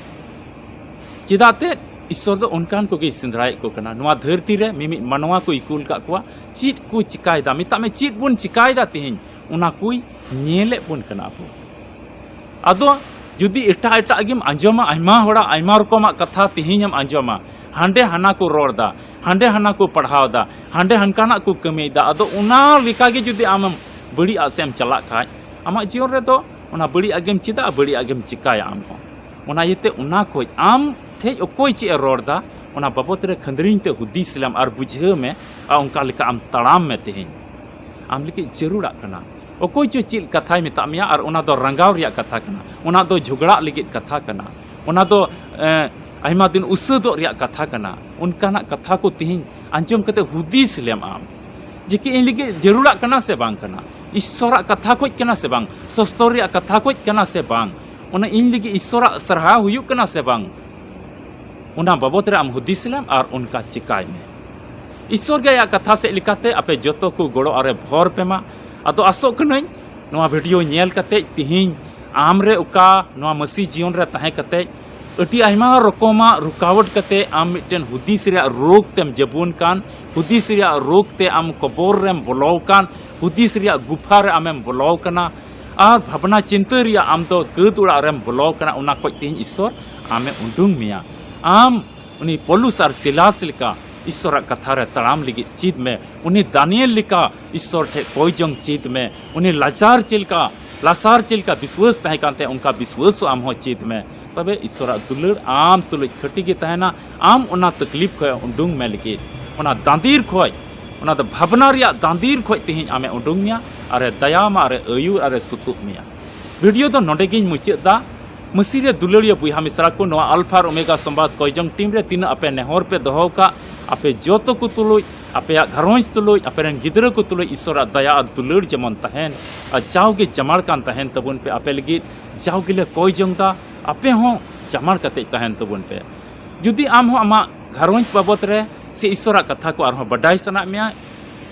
ᱪᱮᱫᱟᱜ ᱛᱮ ᱤᱥᱥᱚᱨ ᱫᱚ ᱚᱱᱠᱟᱱ ᱠᱚᱜᱮᱭ ᱥᱮᱸᱫᱽᱨᱟᱭᱮᱫ ᱠᱚ ᱠᱟᱱᱟ᱾ ᱱᱚᱣᱟ ᱫᱷᱟᱹᱨᱛᱤ ᱨᱮ ᱢᱤᱢᱤᱫ ᱢᱟᱱᱣᱟ ᱠᱚᱭ ᱠᱩᱞ ᱠᱟᱜ ᱠᱚᱣᱟ᱾ ᱪᱮᱫ ᱠᱚ ᱪᱤᱠᱟᱭᱮᱫᱟ, ᱢᱮᱛᱟᱜ ᱢᱮ, ᱪᱮᱫ ᱵᱚᱱ ᱪᱤᱠᱟᱭᱮᱫᱟ ᱛᱮᱦᱮᱧ, ᱚᱱᱟ ᱠᱚᱭ ᱧᱮᱞᱮᱫ ᱵᱚᱱ ᱠᱟᱱᱟ ᱟᱵᱚ᱾ ᱟᱫᱚ ᱡᱩᱫᱤ ᱮᱴᱟᱜ ᱮᱴᱟᱜ ᱜᱮᱢ ᱟᱸᱡᱚᱢᱟ, ᱟᱭᱢᱟ ᱦᱚᱲᱟᱜ ᱟᱭᱢᱟ ᱨᱚᱠᱚᱢᱟᱜ ᱠᱟᱛᱷᱟ ᱛᱮᱦᱮᱧ ᱮᱢ ᱟᱸᱡᱚᱢᱟ, ᱦᱟᱸᱰᱮ ᱦᱟᱱᱟ ᱠᱚ ᱨᱚᱲ ᱮᱫᱟ, ᱦᱟᱸᱰᱮ ᱦᱟᱱᱟ ᱠᱚ ᱯᱟᱲᱦᱟᱣ ᱮᱫᱟ, ᱦᱟᱸᱰᱮ ᱦᱟᱱᱠᱟᱱᱟᱜ ᱠᱚ ᱠᱟᱹᱢᱤᱭᱮᱫᱟ, ᱟᱫᱚ ᱚᱱᱟ ᱞᱮᱠᱟᱜᱮ ᱡᱩᱫᱤ ᱟᱢᱮᱢ ᱵᱟᱹᱲᱤᱡᱟᱜ ᱥᱮᱫ ᱮᱢ ᱪᱟᱞᱟᱜ ᱠᱷᱟᱡ, ᱟᱢᱟᱜ ᱡᱤᱭᱚᱱ ᱨᱮᱫᱚ ᱚᱱᱟ ᱵᱟᱹᱲᱤᱡᱟᱜ ᱜᱮᱢ ᱪᱮᱫᱟ ᱟᱨ ᱵᱟᱹᱲᱤᱡᱟᱜ ᱜᱮᱢ ᱪᱤᱠᱟᱭᱟ ᱟᱢ ᱦᱚᱸ᱾ ᱚᱱᱟ ᱤᱭᱟᱹᱛᱮ ᱚᱱᱟ ᱠᱷᱚᱡ ᱟᱢ ᱴᱷᱮᱡ ᱚᱠᱚᱭ ᱪᱮᱫ ᱮ ᱨᱚᱲ ᱮᱫᱟ, ᱚᱱᱟ ᱵᱟᱵᱚᱛ ᱨᱮ ᱠᱷᱟᱹᱱᱫᱽᱨᱤᱧ ᱛᱮ ᱦᱩᱫᱤᱥ ᱞᱮᱢ ᱟᱨ ᱵᱩᱡᱷᱟᱹᱣ ᱢᱮ, ᱟᱨ ᱚᱱᱠᱟ ᱞᱮᱠᱟ ᱟᱢ ᱛᱟᱲᱟᱢ ᱢᱮ ᱛᱮᱦᱮᱧ᱾ ᱟᱢ ᱞᱟᱹᱜᱤᱫ ᱡᱟᱹᱨᱩᱲᱟᱜ ᱠᱟᱱᱟ᱾ ᱚᱠᱚᱭ ᱪᱚ ᱪᱮᱫ ᱠᱟᱛᱷᱟᱭ ᱢᱮᱛᱟᱜ ᱢᱮᱭᱟ ᱟᱨ ᱚᱱᱟ ᱫᱚ ᱨᱟᱸᱜᱟᱣ ᱨᱮᱭᱟᱜ ᱠᱟᱛᱷᱟ ᱠᱟᱱᱟ, ᱚᱱᱟ ᱫᱚ ᱡᱷᱚᱜᱽᱲᱟᱜ ᱞᱟᱹᱜᱤᱫ ᱠᱟᱛᱷᱟ ᱠᱟᱱᱟ, ᱚᱱᱟ ᱫᱚ, ᱮ, ᱟᱭᱢᱟ ᱫᱤᱱ ᱩᱥᱟᱹᱫᱚᱜ ᱨᱮᱭᱟᱜ ᱠᱟᱛᱷᱟ ᱠᱟᱱᱟ᱾ ᱚᱱᱠᱟᱱᱟᱜ ᱠᱟᱛᱷᱟ ᱠᱚ ᱛᱮᱦᱮᱧ ᱟᱸᱡᱚᱢ ᱠᱟᱛᱮ ᱦᱩᱫᱤᱥ ᱞᱮᱢ ᱟᱢ, ᱡᱮ ᱠᱤ ᱤᱧ ᱞᱟᱹᱜᱤᱫ ᱡᱟᱹᱨᱩᱲᱟᱜ ᱠᱟᱱᱟ ᱥᱮ ᱵᱟᱝ ᱠᱟᱱᱟ, ᱤᱥᱥᱚᱨᱟᱜ ᱠᱟᱛᱷᱟ ᱠᱷᱚᱡ ᱠᱟᱱᱟ ᱥᱮ ᱵᱟᱝ, ᱥᱚᱥᱛᱚᱨ ᱨᱮᱭᱟᱜ ᱠᱟᱛᱷᱟ ᱠᱷᱚᱡ ᱠᱟᱱᱟ ᱥᱮ ᱵᱟᱝ, ᱚᱱᱟ ᱤᱧ ᱞᱟᱹᱜᱤᱫ ᱤᱥᱥᱚᱨᱟᱜ ᱥᱟᱨᱦᱟᱣ ᱦᱩᱭᱩᱜ ᱠᱟᱱᱟ ᱥᱮ ᱵᱟᱝ, ᱚᱱᱟ ᱵᱟᱵᱚᱛ ᱨᱮ ᱟᱢ ᱦᱩᱫᱤᱥ ᱞᱮᱢ ᱟᱨ ᱚᱱᱠᱟ ᱪᱤᱠᱟᱭ ᱢᱮ᱾ ᱤᱥᱥᱚᱨ ᱜᱮ ᱟᱭᱟᱜ ᱠᱟᱛᱷᱟ ᱥᱮᱫ ᱞᱮᱠᱟᱛᱮ ᱟᱯᱮ ᱡᱚᱛᱚ ᱠᱚ ᱜᱚᱲᱚ ᱟᱨᱮ ᱵᱷᱚᱨ ᱯᱮ ᱢᱟ᱾ ᱟᱫᱚ ᱟᱥᱚᱜ ᱠᱟᱹᱱᱟᱹᱧ ᱱᱚᱣᱟ ᱵᱷᱤᱰᱤᱭᱳ ᱧᱮᱞ ᱠᱟᱛᱮ ᱛᱤᱦᱤᱧ ᱟᱢ ᱨᱮ ᱚᱠᱟ ᱱᱚᱣᱟ ᱢᱟᱹᱥᱤ ᱡᱤᱭᱚᱱ ᱨᱮ ᱛᱟᱦᱮᱸ ᱠᱟᱛᱮ ᱟᱹᱰᱤ ᱟᱭᱢᱟ ᱨᱚᱠᱚᱢᱟᱜ ᱨᱩᱠᱟᱣᱟᱴ ᱠᱟᱛᱮ ᱟᱢ ᱢᱤᱫᱴᱮᱱ ᱦᱩᱫᱤᱥ ᱨᱮᱭᱟᱜ ᱨᱳᱜᱽ ᱛᱮᱢ ᱡᱟᱹᱵᱩᱱ ᱠᱟᱱ, ᱦᱩᱫᱤᱥ ᱨᱮᱭᱟᱜ ᱨᱳᱜᱽ ᱛᱮ ᱟᱢ ᱠᱚᱵᱚᱨ ᱨᱮᱢ ᱵᱚᱞᱚ ᱟᱠᱟᱱ, ᱦᱩᱫᱤᱥ ᱨᱮᱭᱟᱜ ᱜᱩᱯᱷᱟ ᱨᱮ ᱟᱢᱮᱢ ᱵᱚᱞᱚ ᱟᱠᱟᱱᱟ, ᱟᱨ ᱵᱷᱟᱵᱽᱱᱟ ᱪᱤᱱᱛᱟᱹ ᱨᱮᱭᱟᱜ ᱟᱢ ᱫᱚ ᱠᱟᱹᱛ ᱚᱲᱟᱜ ᱨᱮᱢ ᱵᱚᱞᱚ ᱟᱠᱟᱱᱟ, ᱚᱱᱟ ᱠᱷᱚᱡ ᱛᱤᱦᱤᱧ ᱤᱥᱥᱚᱨ ᱟᱢᱮ ᱩᱰᱩᱝ ᱢᱮᱭᱟ᱾ ᱟᱢ ᱩᱱᱤ ᱯᱚᱞᱩᱥ ᱟᱨ ᱥᱤᱞᱟᱥ ᱞᱮᱠᱟ ᱤᱥᱥᱚᱨᱟᱜ ᱠᱟᱛᱷᱟ ᱨᱮ ᱛᱟᱲᱟᱢ ᱞᱟᱹᱜᱤᱫ ᱪᱮᱫ ᱢᱮ᱾ ᱩᱱᱤ ᱫᱟᱱᱤᱭᱮᱞ ᱞᱮᱠᱟ ᱤᱥᱥᱚᱨ ᱴᱷᱮᱡ ᱠᱚᱭ ᱡᱚᱝ ᱪᱮᱫ ᱢᱮ᱾ ᱩᱱᱤ ᱞᱟᱡᱟᱨ ᱪᱮᱫ ᱞᱮᱠᱟ, ᱞᱟᱥᱟᱨ ᱪᱮᱫ ᱞᱮᱠᱟ ᱵᱤᱥᱣᱟᱹᱥ ᱛᱟᱦᱮᱸ ᱠᱟᱱ ᱛᱟᱭᱟ, ᱚᱱᱠᱟ ᱵᱤᱥᱣᱟᱹᱥᱚᱜ ᱟᱢ ᱦᱚᱸ ᱪᱮᱫ ᱢᱮ᱾ ᱛᱚᱵᱮ ᱤᱥᱥᱚᱨᱟᱜ ᱫᱩᱞᱟᱹᱲ ᱟᱢ ᱛᱩᱞᱩᱡ ᱠᱷᱟᱹᱴᱤ ᱜᱮ ᱛᱟᱦᱮᱱᱟ᱾ ᱟᱢ ᱚᱱᱟ ᱛᱟᱠᱞᱤᱯ ᱠᱷᱚᱡ ᱩᱰᱩᱝ ᱢᱮ ᱞᱟᱹᱜᱤᱫ, ᱚᱱᱟ ᱫᱟᱸᱫᱤᱨ ᱠᱷᱚᱡ, ᱚᱱᱟ ᱫᱚ ᱵᱷᱟᱵᱽᱱᱟ ᱨᱮᱭᱟᱜ ᱫᱟᱸᱫᱤᱨ ᱠᱷᱚᱡ ᱛᱮᱦᱮᱧ ᱟᱢᱮ ᱩᱰᱩᱝ ᱢᱮᱭᱟ, ᱟᱨᱮ ᱫᱟᱭᱟ ᱟᱢᱟ, ᱟᱨᱮ ᱟᱹᱭᱩᱨ, ᱟᱨᱮ ᱥᱩᱛᱩᱜ ᱢᱮᱭᱟ᱾ ᱵᱷᱤᱰᱤᱭᱳ ᱫᱚ ᱱᱚᱰᱮ ᱜᱤᱧ ᱢᱩᱪᱟᱹᱫ ᱫᱟ᱾ ᱢᱟᱹᱥᱤ ᱨᱮ ᱫᱩᱞᱟᱹᱲᱤᱭᱟᱹ ᱵᱚᱭᱦᱟ ᱢᱤᱥᱨᱟ ᱠᱚ, ᱱᱚᱣᱟ ᱟᱞᱯᱷᱟ ᱟᱨ ᱳᱢᱮᱜᱟ ᱥᱚᱢᱵᱟᱫ ᱠᱚᱭᱡᱚᱝ ᱴᱤᱢ ᱨᱮ ᱛᱤᱱᱟᱹᱜ ᱟᱯᱮ ᱱᱮᱦᱚᱨ ᱯᱮ ᱫᱚᱦᱚ ᱟᱠᱟᱫ, ᱟᱯᱮ ᱡᱚᱛᱚ ᱠᱚ ᱛᱩᱞᱩᱡ, ᱟᱯᱮᱭᱟᱜ ᱜᱷᱟᱨᱚᱸᱡᱽ ᱛᱩᱞᱩᱡ, ᱟᱯᱮ ᱨᱮᱱ ᱜᱤᱫᱽᱨᱟᱹ ᱠᱚ ᱛᱩᱞᱩᱡ ᱤᱥᱥᱚᱨᱟᱜ ᱫᱟᱭᱟ ᱟᱨ ᱫᱩᱞᱟᱹᱲ ᱡᱮᱢᱚᱱ ᱛᱟᱦᱮᱱ ᱟᱨ ᱡᱟᱣᱜᱮ ᱡᱟᱢᱟᱲ ᱠᱟᱱ ᱛᱟᱦᱮᱱ ᱛᱟᱵᱚᱱ ᱯᱮ᱾ ᱟᱯᱮ ᱞᱟᱹᱜᱤᱫ ᱡᱟᱣ ᱜᱮᱞᱮ ᱠᱚᱭ ᱡᱚᱝ ᱫᱟ, ᱟᱯᱮ ᱦᱚᱸ ᱡᱟᱢᱟᱲ ᱠᱟᱛᱮ ᱛᱟᱦᱮᱱ ᱛᱟᱵᱚᱱ ᱯᱮ᱾ ᱡᱩᱫᱤ ᱟᱢ ᱦᱚᱸ ᱟᱢᱟᱜ ᱜᱷᱟᱨᱚᱸᱡᱽ ᱵᱟᱵᱚᱛ ᱨᱮ ᱥᱮ ᱤᱥᱥᱚᱨᱟᱜ ᱠᱟᱛᱷᱟ ᱠᱚ ᱟᱨᱦᱚᱸ ᱵᱟᱰᱟᱭ ᱥᱟᱱᱟᱭᱮᱫ ᱢᱮᱭᱟ,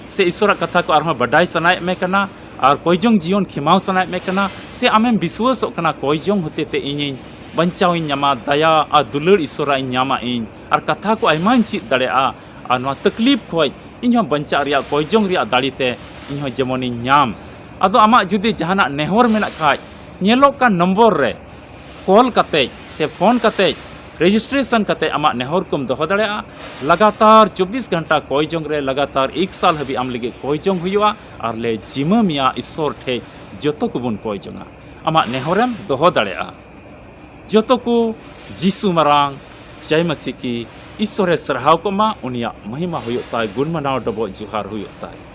ᱥᱮ ᱤᱥᱥᱚᱨᱟᱜ ᱠᱟᱛᱷᱟ ᱠᱚ ᱟᱨᱦᱚᱸ ᱵᱟᱰᱟᱭ ᱥᱟᱱᱟᱭᱮᱫ ᱢᱮ ᱠᱟᱱᱟ, ᱟᱨ ᱠᱚᱭᱡᱚᱝ ᱡᱤᱭᱚᱱ ᱠᱷᱮᱢᱟᱣ ᱥᱟᱱᱟᱭᱮᱫ ᱢᱮ ᱠᱟᱱᱟ, ᱥᱮ ᱟᱢᱮᱢ ᱵᱤᱥᱣᱟᱹᱥᱚᱜ ᱠᱟᱱᱟ ᱠᱚᱭᱡᱚᱝ ᱦᱚᱛᱮᱛᱮ ᱤᱧᱤᱧ ᱵᱟᱧᱪᱟᱣ ᱤᱧ ᱧᱟᱢᱟ, ᱫᱟᱭᱟ ᱟᱨ ᱫᱩᱞᱟᱹᱲ ᱤᱥᱥᱚᱨᱟᱜ ᱤᱧ ᱧᱟᱢᱟ ᱤᱧ, ᱟᱨ ᱠᱟᱛᱷᱟ ᱠᱚ ᱟᱭᱢᱟᱧ ᱪᱮᱫ ᱫᱟᱲᱮᱭᱟᱜᱼᱟ, ᱟᱨ ᱱᱚᱣᱟ ᱛᱟᱠᱞᱤᱯ ᱠᱷᱚᱡ ᱤᱧ ᱦᱚᱸ ᱵᱟᱧᱪᱟᱜ ᱨᱮᱭᱟᱜ ᱠᱚᱭ ᱡᱚᱝ ᱨᱮᱭᱟᱜ ᱫᱟᱲᱮ ᱛᱮ ᱤᱧ ᱦᱚᱸ ᱡᱮᱢᱚᱱᱤᱧ ᱧᱟᱢ᱾ ᱟᱫᱚ ᱟᱢᱟᱜ ᱡᱩᱫᱤ ᱡᱟᱦᱟᱱᱟᱜ ᱱᱮᱦᱚᱨ ᱢᱮᱱᱟᱜ ᱠᱷᱟᱡ, ᱧᱮᱞᱚᱜ ᱠᱟᱱ ᱱᱚᱢᱵᱚᱨ ᱨᱮ ᱠᱚᱞ ᱠᱟᱛᱮᱡ ᱥᱮ ᱯᱷᱳᱱ ᱠᱟᱛᱮᱡ ᱨᱮᱡᱤᱥᱴᱨᱮᱥᱚᱱ ᱠᱟᱛᱮᱡ ᱟᱢᱟᱜ ᱱᱮᱦᱚᱨ ᱠᱚᱢ ᱫᱚᱦᱚ ᱫᱟᱲᱮᱭᱟᱜᱼᱟ᱾ ᱞᱟᱜᱟᱛᱟᱨ ᱪᱚᱵᱵᱤᱥ ᱜᱷᱚᱱᱴᱟ ᱠᱚᱭ ᱡᱚᱝ ᱨᱮ ᱞᱟᱜᱟᱛᱟᱨ ᱮᱠ ᱥᱟᱞ ᱦᱟᱹᱵᱤᱡ ᱟᱢ ᱞᱟᱹᱜᱤᱫ ᱠᱚᱭ ᱡᱚᱝ ᱦᱩᱭᱩᱜᱼᱟ, ᱟᱨ ᱞᱮ ᱡᱤᱢᱟᱹ ᱢᱮᱭᱟ ᱤᱥᱥᱚᱨ ᱴᱷᱮᱡ ᱡᱚᱛᱚ ᱠᱚᱵᱚᱱ ᱠᱚᱭ ᱡᱚᱝᱟ᱾ ᱟᱢᱟᱜ ᱱᱮᱦᱚᱨᱮᱢ ᱫᱚᱦᱚ ᱫᱟᱲᱮᱭᱟᱜᱼᱟ᱾ ᱡᱚᱛᱚ ᱠᱚ ᱡᱤᱥᱩ ᱢᱟᱨᱟᱝ ᱡᱟᱭ ᱢᱟᱹᱥᱤ ᱠᱤ ᱤᱥᱥᱚᱨᱮ ᱥᱟᱨᱦᱟᱣ ᱠᱚᱜ ᱢᱟ, ᱩᱱᱤᱭᱟᱜ ᱢᱚᱦᱤᱢᱟ ᱦᱩᱭᱩᱜ ᱛᱟᱭ, ᱜᱩᱱ ᱢᱟᱱᱟᱣ ᱰᱚᱵᱚᱜ ᱡᱚᱦᱟᱨ ᱦᱩᱭᱩᱜ ᱛᱟᱭ᱾